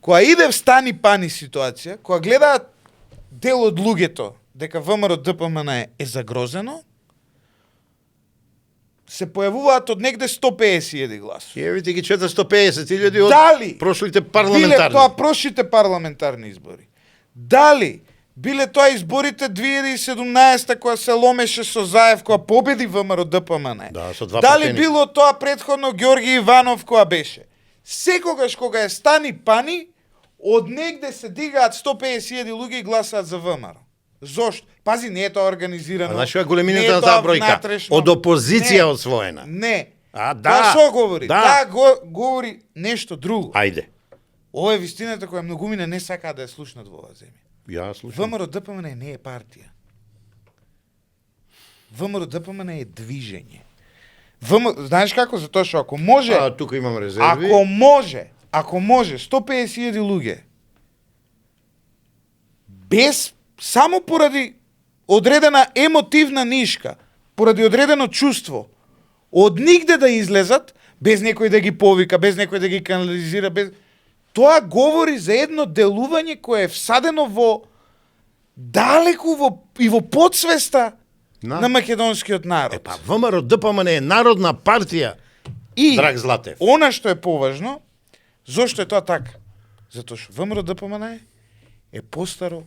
Кога иде в стани пани ситуација, кога гледаат дел од луѓето дека ВМРО ДПМН е загрозено, се појавуваат од негде 150.000 гласови. Евите ги 450.000 од Дали прошлите биле парламентарни. тоа прошлите парламентарни избори? Дали биле тоа изборите 2017 која се ломеше со Заев, која победи ВМРО ДПМН? Да, со 2%. Дали било тоа претходно Ѓорги Иванов која беше? Секогаш кога е стани пани, од негде се дигаат 150.000 луѓе и гласаат за ВМРО. Зошто? Пази, не е тоа организирано. А знаеш која е големината не е на таа тоа бројка? внатрешно. Од опозиција Не. освоена. Не. А, да. Тоа што говори? Да. Таа говори нешто друго. Ајде. Ова е вистината која многумина не сакаат да ја слушнат во оваа земја. Ја слушам. ВМРО ДПМН не е партија. ВМРО ДПМН е движење. Знаеш како? Затоа што ако може, А, тука имам резерви. ако може 150.000 луѓе без само поради одредена емотивна нишка, поради одредено чувство, од нигде да излезат, без некој да ги повика, без некој да ги канализира, без... Тоа говори за едно делување кое е всадено во далеку и во подсвеста на македонскиот народ. Па ВМРО ДПМН е народна партија. И Драг Златев. она што е поважно, зошто е тоа така? Затоа што ВМРО ДПМН е постаро,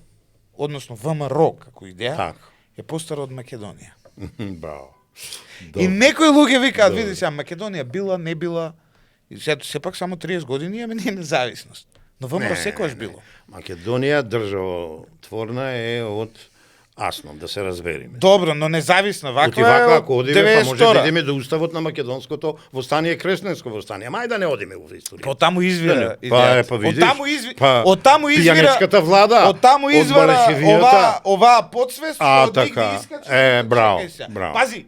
односно ВМРО како идеја, Така. е постаро од Македонија. Браво. И некои луѓе викаат, види сега, Македонија била, не била, и сега сепак само 30 години имаме ние независност. Но ВМРО секогаш било. Македонија државотворна е од Асно, да се разбериме. Добро, но независна Оти ваква е вака, од ако одиме, па може да 92-ра. идеме до уставот на македонското востание, Кресненско востание. Мај да не одиме во историја. По таму извира. Па видиш. Од таму извира. Пијанечката влада. Од таму извира Балешевијата. ова подсвест А, од нигде така. искача. Браво, Чекај сега. браво. Пази.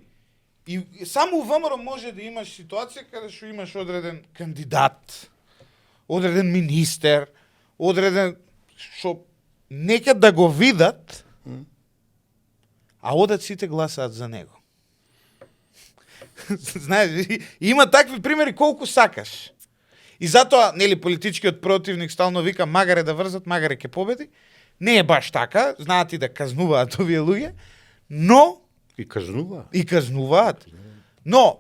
И само у ВМРО може да имаш ситуација каде што имаш одреден кандидат, одреден министер, одреден што нека да го видат, а одат сите гласаат за него. Знаеш, има такви примери колку сакаш. И затоа, нели, политичкиот противник стално вика магаре да врзат, магаре ќе победи. Не е баш така, знаат и да казнуваат овие луѓе, но И кажнува. и казнуваат. Но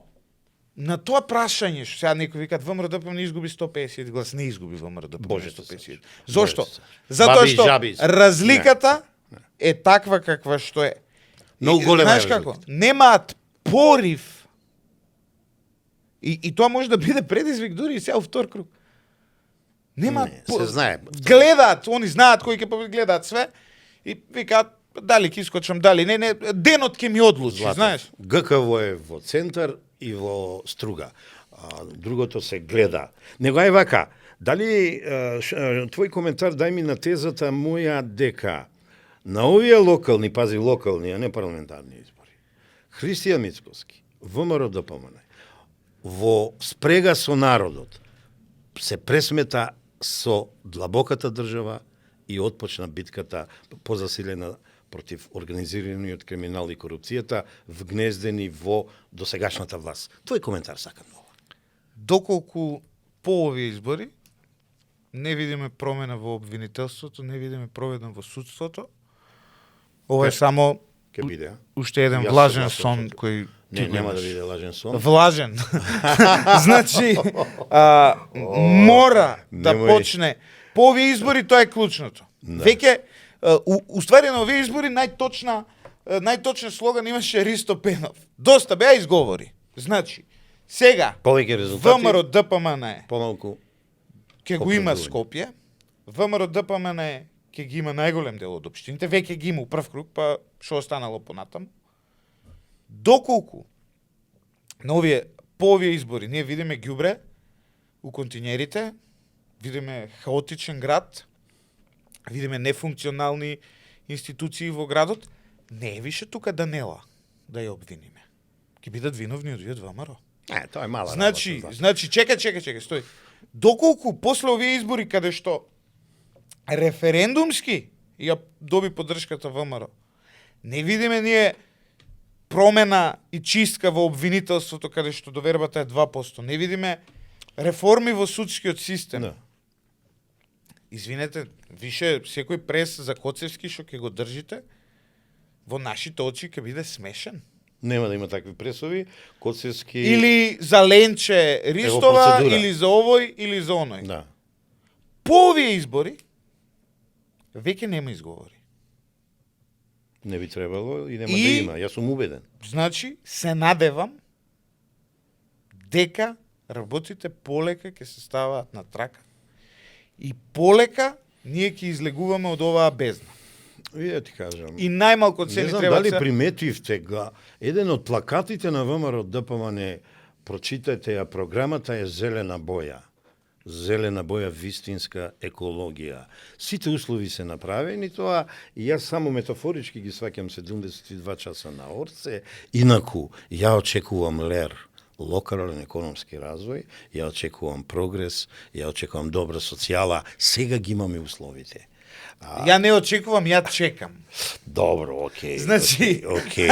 на тоа прашање што сега некои викаат ВМРО ДПМН не изгуби 150 глас, не изгуби ВМРО ДПМН Боже 150. Боже Зошто? се. Затоа Баби и што жаби. разликата е таква каква што е. Многу И, голема знаеш е како? разликата. Немаат порив. И тоа може да биде предизвик дури и сега во втор круг. Немаат Не, се знае. Гледаат, они знаат кој ќе победи, гледаат све и викаат дали ќе искочам, дали не, денот ќе ми одлучи, знаеш. ГКВ е во центар и во струга. Другото се гледа. Него ај вака, дали твој коментар дај ми на тезата моја дека на овие локални, пази локални, а не парламентарни избори, Христијан Мицкоски, ВМРО ДПМН, во спрега со народот, се пресмета со длабоката држава и отпочна битката позасилена против организираниот криминал и корупцијата вгнездени во досегашната власт. Твој коментар сакам многу. Доколку по овие избори не видиме промена во обвинителството, не видиме промена во судството, ова е само Ке биде, а? уште еден Јас влажен согласувам сон со тоа. кој Не, нема да биде лажен сон. влажен. Значи, мора да Немој. почне. По овие избори тоа е клучното. Да. Веќе, уствари на овие избори најточен слоган имаше Ристо Пенов. Доста беа изговори. Значи, сега, Повеќе резултати, ВМРО ДПМН помалку. ќе го има Оправдување. Скопје, ВМРО ДПМН ќе ги има најголем дел од општините, веќе ги има у прв круг, па што останало понатаму. Доколку по овие избори ние видиме ѓубре у континерите, видиме хаотичен град, видиме нефункционални институции во градот, не е више тука Данела да ја обвиниме. Ќе бидат виновни од ВМРО. Тоа е мала Значи, работа. чекај, стој. Доколку после овие избори каде што референдумски ја доби поддршката ВМРО, не видиме ние промена и чистка во обвинителството каде што довербата е 2%, не видиме реформи во судскиот систем. Да. Извинете, више секој прес за Коцевски што ќе го држите, во нашите очи ќе биде смешен. Нема да има такви пресови. Коцевски... Или за Ленче Ристова, процедура. или за овој, или за оној. Да. По овие избори, веќе нема изговори. Не би требало и нема И- да има. Јас сум убеден. Значи, се надевам дека работите полека ќе се ставаат на трака и полека ние ќе излегуваме од оваа бездна. И да ти кажам. И најмалку Не цени знам треба дали се... приметивте га. Еден од плакатите на ВМРО ДПМН, прочитајте ја, програмата е зелена боја. Зелена боја, вистинска екологија. Сите услови се направени тоа и јас само метафорички ги сваќам 72 часа на орце. Инаку, ја очекувам лер, локален економски развој, ја очекувам прогрес, ја очекувам добра социјала. Сега ги имаме условите. Ја не очекувам, ја чекам. Добро, окей. Значи- окей.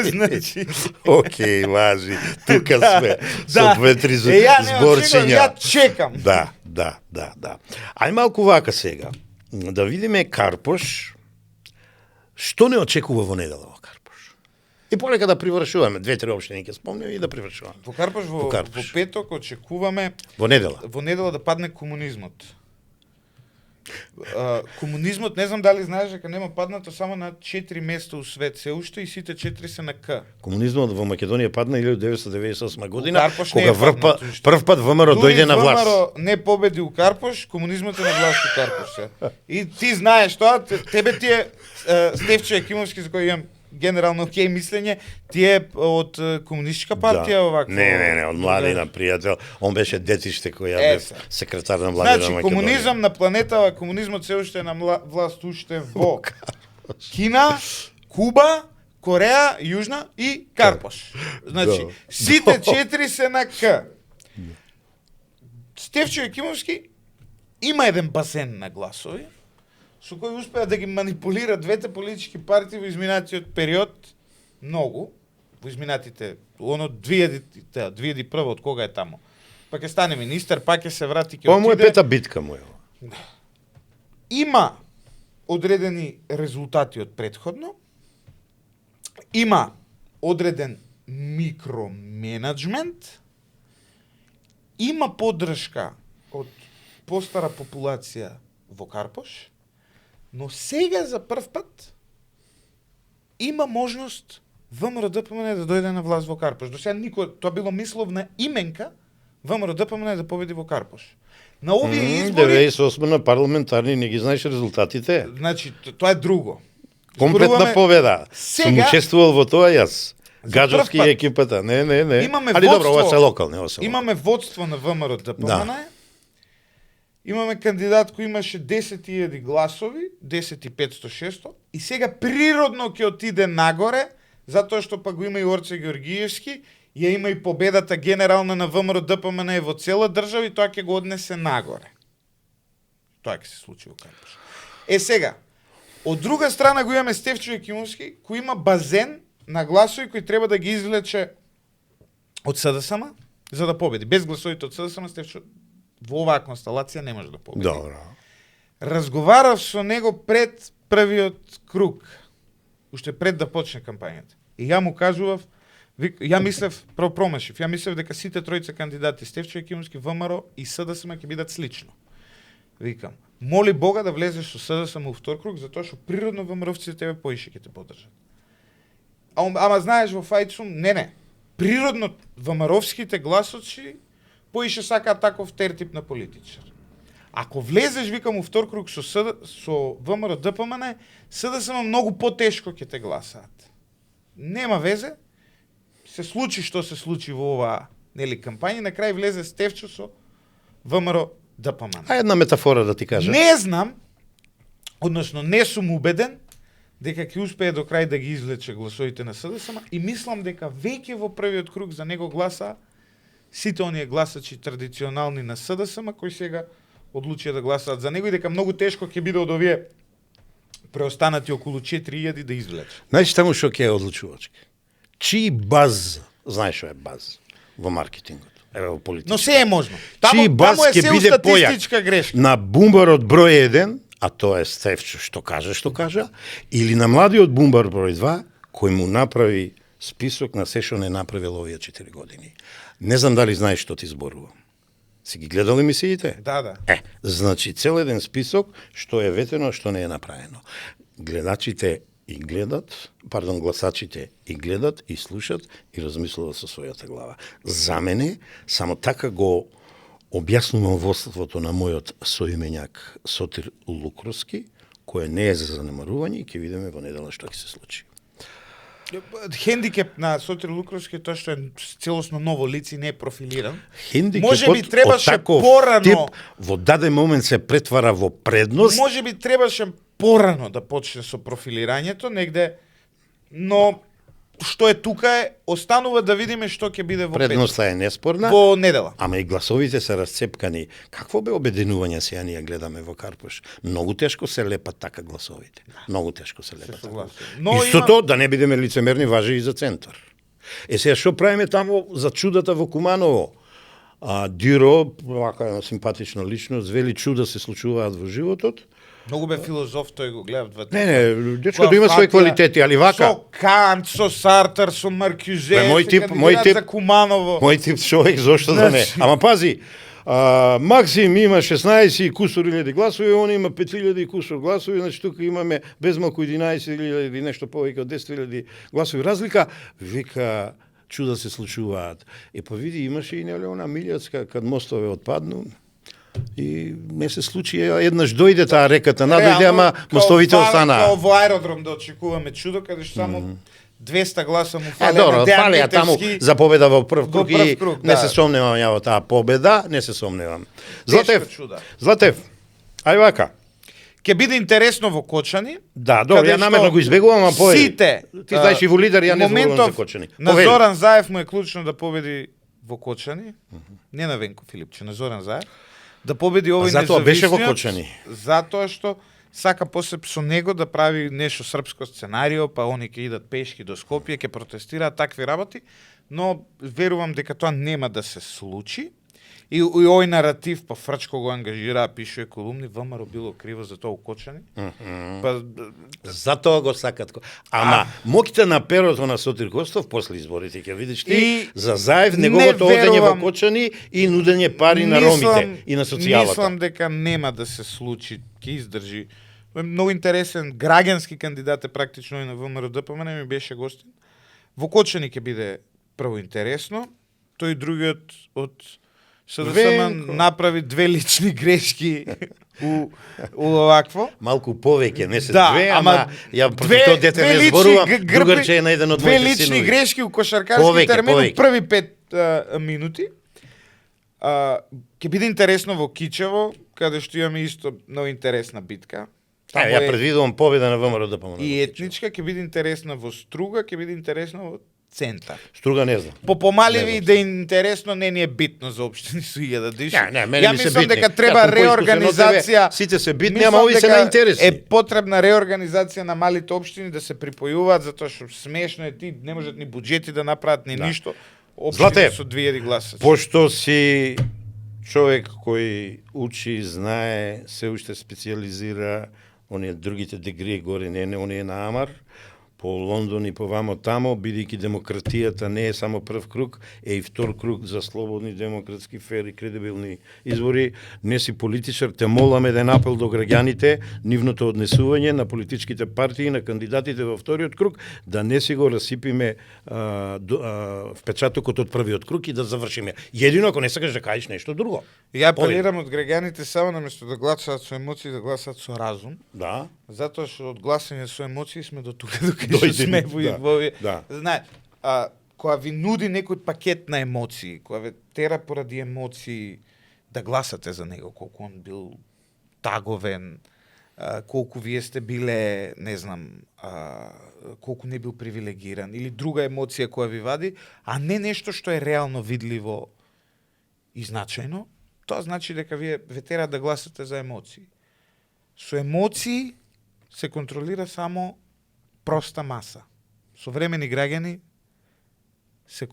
Значи... Окей, важи. Тука сме со Да. две-три Ја не очекувам, зборчиња. ја чекам. Да. Ај малку вака сега. Да видиме Карпош. Што не очекува во недела во Карпош? И полека да привршуваме. 2-3 општини ќе спомнеме и да привршуваме. Во Карпош, во Карпош. петок очекуваме Во недела. во недела да падне комунизмот. Комунизмот, не знам дали знаеш дека нема паднато само на 4 места у свет, се уште и сите 4 се на К. Комунизмот во Македонија падна 1998 година, Карпош не е кога паднато уште. прв пат ВМРО дојде на власт. ВМРО не победи у Карпош, комунизмот е на власт у Карпош. И ти знаеш тоа, тебе ти е Стефчо Екимовски, за кој имам генерално окей мислење, ти е од комунистичка партија оваква. Не, од Младина пријател. Он беше детиште кој ја Е, бев са. секретар на Младина Значи, Македонија. комунизам на планетава, комунизмот се уште е на власт уште во Кина, Куба, Кореја, Јужна и Карпош. Значи, Да. сите 4 се на К. Стефчо Екимовски има еден басен на гласови, со кој успеа да ги манипулира двете политички партии во изминатиот период многу, во изминатите, оно 2001 од кога е таму. Па ќе стане министер, па ќе се врати, ќе Ова му е отиде. пета битка му е. Има одредени резултати од претходно, има одреден микроменеджмент, има поддршка од постара популација во Карпош, но сега за прв пат има можност ВМРО ДПМН да дојде на власт во Карпош. До сега никој, тоа било мисловна именка ВМРО ДПМН да победи во Карпош. На овие избори, 98 на парламентарни, не ги знаеш резултатите. значи тоа е друго. Комплетна Зборуваме- победа. Сега- Сум учествувал во тоа јас. За Гаджовски прв и пат. екипата. Не. Имаме Али добро, ова водство. се локални, ова се локални. Имаме водство на ВМРО ДПМН. Имаме кандидат кој имаше 10.000 гласови, 10.500-600, и сега природно ќе отиде нагоре, затоа што па го има и Орце Георгиевски, ја има и победата генерална на ВМРО ДПМН во цела држава и тоа ќе го однесе нагоре. Тоа ќе се случи во Карпош. Сега, од друга страна го имаме Стефчо Екимовски, кој има базен на гласови кои треба да ги извлече од СДСМ за да победи. Без гласовите од СДСМ Стефчо во оваа констелација не може да победи. Добро. Разговарав со него пред првиот круг, уште пред да почне кампањата. И ја му кажував, ја мислев, промашив, ја мислев дека сите тројца кандидати, Стефчо Екимовски, ВМРО и СДСМ ќе бидат слично. Викам, моли Бога да влезеш со СДСМ у втор круг, затоа што природно ВМРО-вците тебе поише ќе те поддржат. Ама знаеш во Фајцум, не. Природно ВМРО-вските гласочи поише сакаат таков тертип на политичар. Ако влезеш, викам, у втор круг со ВМРО ДПМН, СДСМ многу потешко ќе те гласаат. Нема везе, се случи што се случи во оваа кампања, на крај влезе Стефчо со ВМРО ДПМН. А една метафора да ти кажам. Не знам, односно не сум убеден дека ќе успее до крај да ги извлече гласовите на СДСМ и мислам дека веќе во првиот круг за него гласа сите оние гласачи традиционални на СДСМ кои сега одлучија да гласаат за него и дека многу тешко ќе биде од овие преостанати околу 4000 да извлече. Знаеш таму што ќе е одлучувачки? Чии баз, знаеш што е баз во маркетингот? Еве во политика. Но се е можно. Чии баз таму е ќе се биде статистичка појак грешка. на бумбарот број 1, а тоа е Стефчо што кажа, или на младиот бумбар број 2, кој му направи список на се што не направил овие 4 години. Не знам дали знаеш што ти зборувам. Си ги гледал емисиите? Да. Значи цел еден список што е ветено, што не е направено. Гледачите и гледат, гласачите и гледат, и слушат, и размислуват со својата глава. За мене, само така го објаснувам водството на мојот соименјак Сотир Лукровски, кое не е за занемарување и ќе видиме во недела што ќе се случи. Хендикеп на Сотир Лукровски е тоа што е целосно ново лице и не е профилиран. Хендикепот Може би требаше од таков порано тип во даден момент се претвара во предност. Може би требаше порано да почне со профилирањето негде, но што е тука е, останува да видиме што ќе биде во Предноста е неспорна. Во недела. Ама и гласовите се расцепкани. Какво бе обединување сега ние гледаме во Карпуш? Многу тешко се лепат така гласовите. Многу тешко се лепат. Но Истото, да не бидеме лицемерни, важи и за центар. Сега што правиме таму за чудата во Куманово? Диро, вака симпатична личност, вели чуда се случуваат во животот. Многу бе филозоф, тој го гледа двата. Не, дечкото има своји квалитети, али вака. Со Кант, со Сартер, со Маркюзе, мој тип за Куманово. Мој тип човек, зошто да не? Ама пази, Максим има 16 и кусор илјади гласови, он има 5000 и кусор гласови, значи тука имаме без малку 11.000 и нешто повеќе од 10.000 гласови разлика. Вика, чуда се случуваат. Па види, имаше и Нелеона Милјацка, кад мостове отпадну, и не се случи, еднаш дојде таа реката, надојде, ама мостовите останаа. Као во аеродром да очекуваме чудо, каде што само 200 гласа му фалеа Добро, на Дејан фалеа таму Петерски. за победа во прв круг и не да. се сомневам ја во таа победа, не се сомневам. Тешка чуда. Златев, ај вака. Ќе биде интересно во Кочани. Да, добро, ја намерно го избегувам, а поведи. Сите. Ти знаеш и во лидер, ја не зборувам за Кочани. На Зоран Заев му е клучно да победи во Кочани. Не на Венко Филипче, на Зоран Заев. Да победи овој независниот. Затоа беше во Кочани. Затоа што сака после со него да прави нешто српско сценарио, па они ќе идат пешки до Скопје, ќе протестираат такви работи, но верувам дека тоа нема да се случи. И овој наратив, па Фрчко го ангажира, пишува колумни, ВМРО било криво за тоа у Кочани. Па затоа го сакат. Ама моќта на перото на Сотир Костов после изборите ќе видиш ти за Заев неговото одење во Кочани и нудење пари на ромите и на социјалата. Мислам дека нема да се случи, ќе издржи. Многу интересен граѓански кандидат е практично и на ВМРО ДПМН, ми беше гостин. Во Кочани ќе биде прво интересно, тој другиот од СДСМ направи 2 лични грешки у овакво. Малку повеќе, не се да, 2, ама ја против тоа дете не зборувам, другарче е на еден од моите синови. 2 лични грешки у кошаркарски термин у први 5 минути. Ќе биде интересно во Кичево, каде што имаме исто многу интересна битка. Ја предвидувам победа на ВМРО ДПМН. И етничка ќе биде интересна во Струга, ќе биде интересна во центар. Струга не знам. По помаливи да интересно не ни е битно за општини со 1000 души. Не, мене ми се битни. Дека треба реорганизација. Сите се битни, ама овие се на интереси. Е потребна реорганизација на малите општини да се припојуваат, затоа што смешно е ти не можат ни буџети да направат ни ништо. Општини со 2000 гласа. Пошто си човек кој учи, знае, се уште специализира, оние другите дегри горе, не оние на Амар, по Лондон и по вамо тамо, бидејќи демократијата не е само прв круг, е и втор круг за слободни, демократски, фер и кредибилни избори. Не си политичар, те молам еден апел до граѓаните, нивното однесување на политичките партии, на кандидатите во вториот круг, да не си го расипиме впечатокот од првиот круг и да завршиме. Едино ако не сакаш да кажеш нешто друго. Ја апелирам од граѓаните само наместо да гласаат со емоции, да гласаат со разум. Да. Затоа што од гласање со емоции сме до тука што сме во Знаете, кога ви нуди некој пакет на емоции, кога ве тера поради емоции да гласате за него, колку он бил таговен, колку вие сте биле, не знам, колку не бил привилегиран, или друга емоција која ви вади, а не нешто што е реално видливо и значајно, тоа значи дека вие тера да гласате за емоции. Со емоции се контролира само проста маса. Современи граѓани се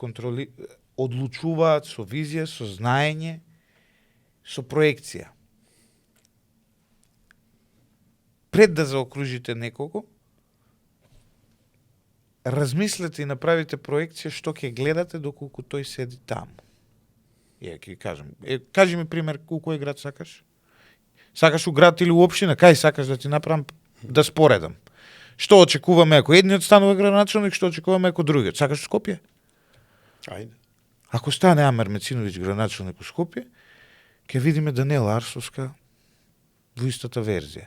одлучуваат со визија, со знаење, со проекција. Пред да заокружите некого, размислете и направите проекција што ќе гледате доколку тој седи таму. Ја ќе кажам, кажи ми пример у кој град сакаш? Сакаш у град или у општина? Кај сакаш да ти направам да споредам? Што очекуваме ако едниот станува градоначалник, што очекуваме ако другиот? Сакаш у Скопје? Ајде. Ако стане Амер Мециновиќ градоначалник у Скопје, ќе видиме Даниела Арсовска во истата верзија.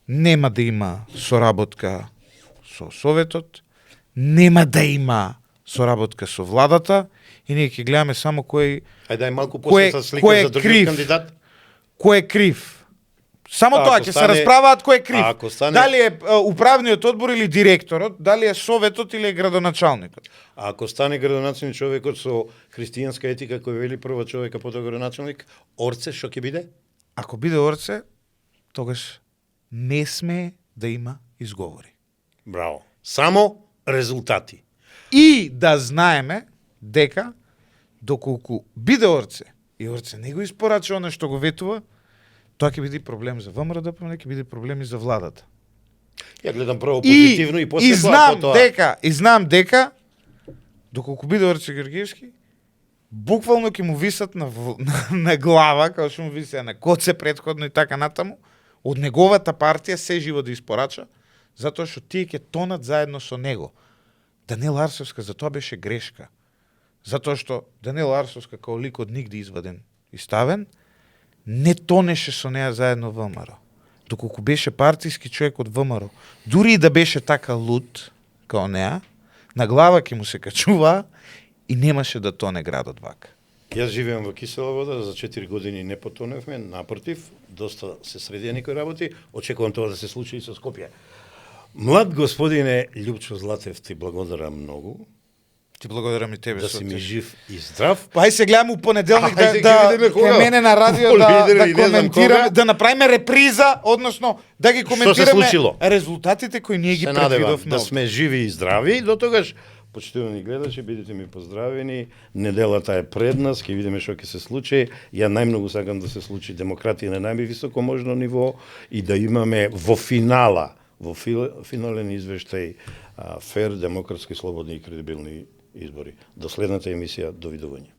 Нема да има соработка со Советот, нема да има соработка со владата и ние ќе гледаме само кој Ајде малку после са слика за другиот кандидат. Кој е крив? Само тоа ќе се расправаат кој е крив. Дали е управниот одбор или директорот, дали е советот или е градоначалникот. А ако стане градоначалник човекот со христијанска етика кој вели прво човека потоа градоначалник, орце што ќе биде? Ако биде орце, тогаш не сме да има изговори. Браво. Само резултати. И да знаеме дека доколку биде орце и орце не го испорача оно што го ветува, тоа ќе биде проблем за ВМРО-ДПМНЕ, ќе биде проблем и за владата. Ја гледам прво позитивно и после тоа. И знам дека доколку биде орце Георгиевски, буквално ќе му висат на глава, како што му висеа на коце претходно и така натаму, од неговата партија се живо да испорача, затоа што тие ќе тонат заедно со него. Даниела Арсовска за тоа беше грешка. Затоа што Даниела Арсовска као лик од нигде изваден и ставен, не тонеше со неа заедно ВМРО. Доколку беше партиски човек од ВМРО, дури и да беше така луд као неа, на глава ќе му се качува и немаше да тоне градот вака. Јас живеам во Кисела вода, за 4 години не потоневме, напротив, доста се средија некои работи, очекувам тоа да се случи и со Скопје. Млад господине Љупчо Златев, ти благодарам многу. Ти благодарам и тебе. Да си ми жив и здрав. Па ај се гледам у понеделник кај мене на радио да коментираме, да направиме реприза, односно да ги коментираме резултатите кои ние ги предвидовме. Да сме живи и здрави, до тогаш почитувани гледачи, бидете ми поздравени. Неделата е пред нас, ќе видиме што ќе се случи. Ја најмногу сакам да се случи демократија на највисоко можно ниво и да имаме во финала, во финален извештај, фер, демократски, слободни и кредибилни избори. До следната емисија, довидување.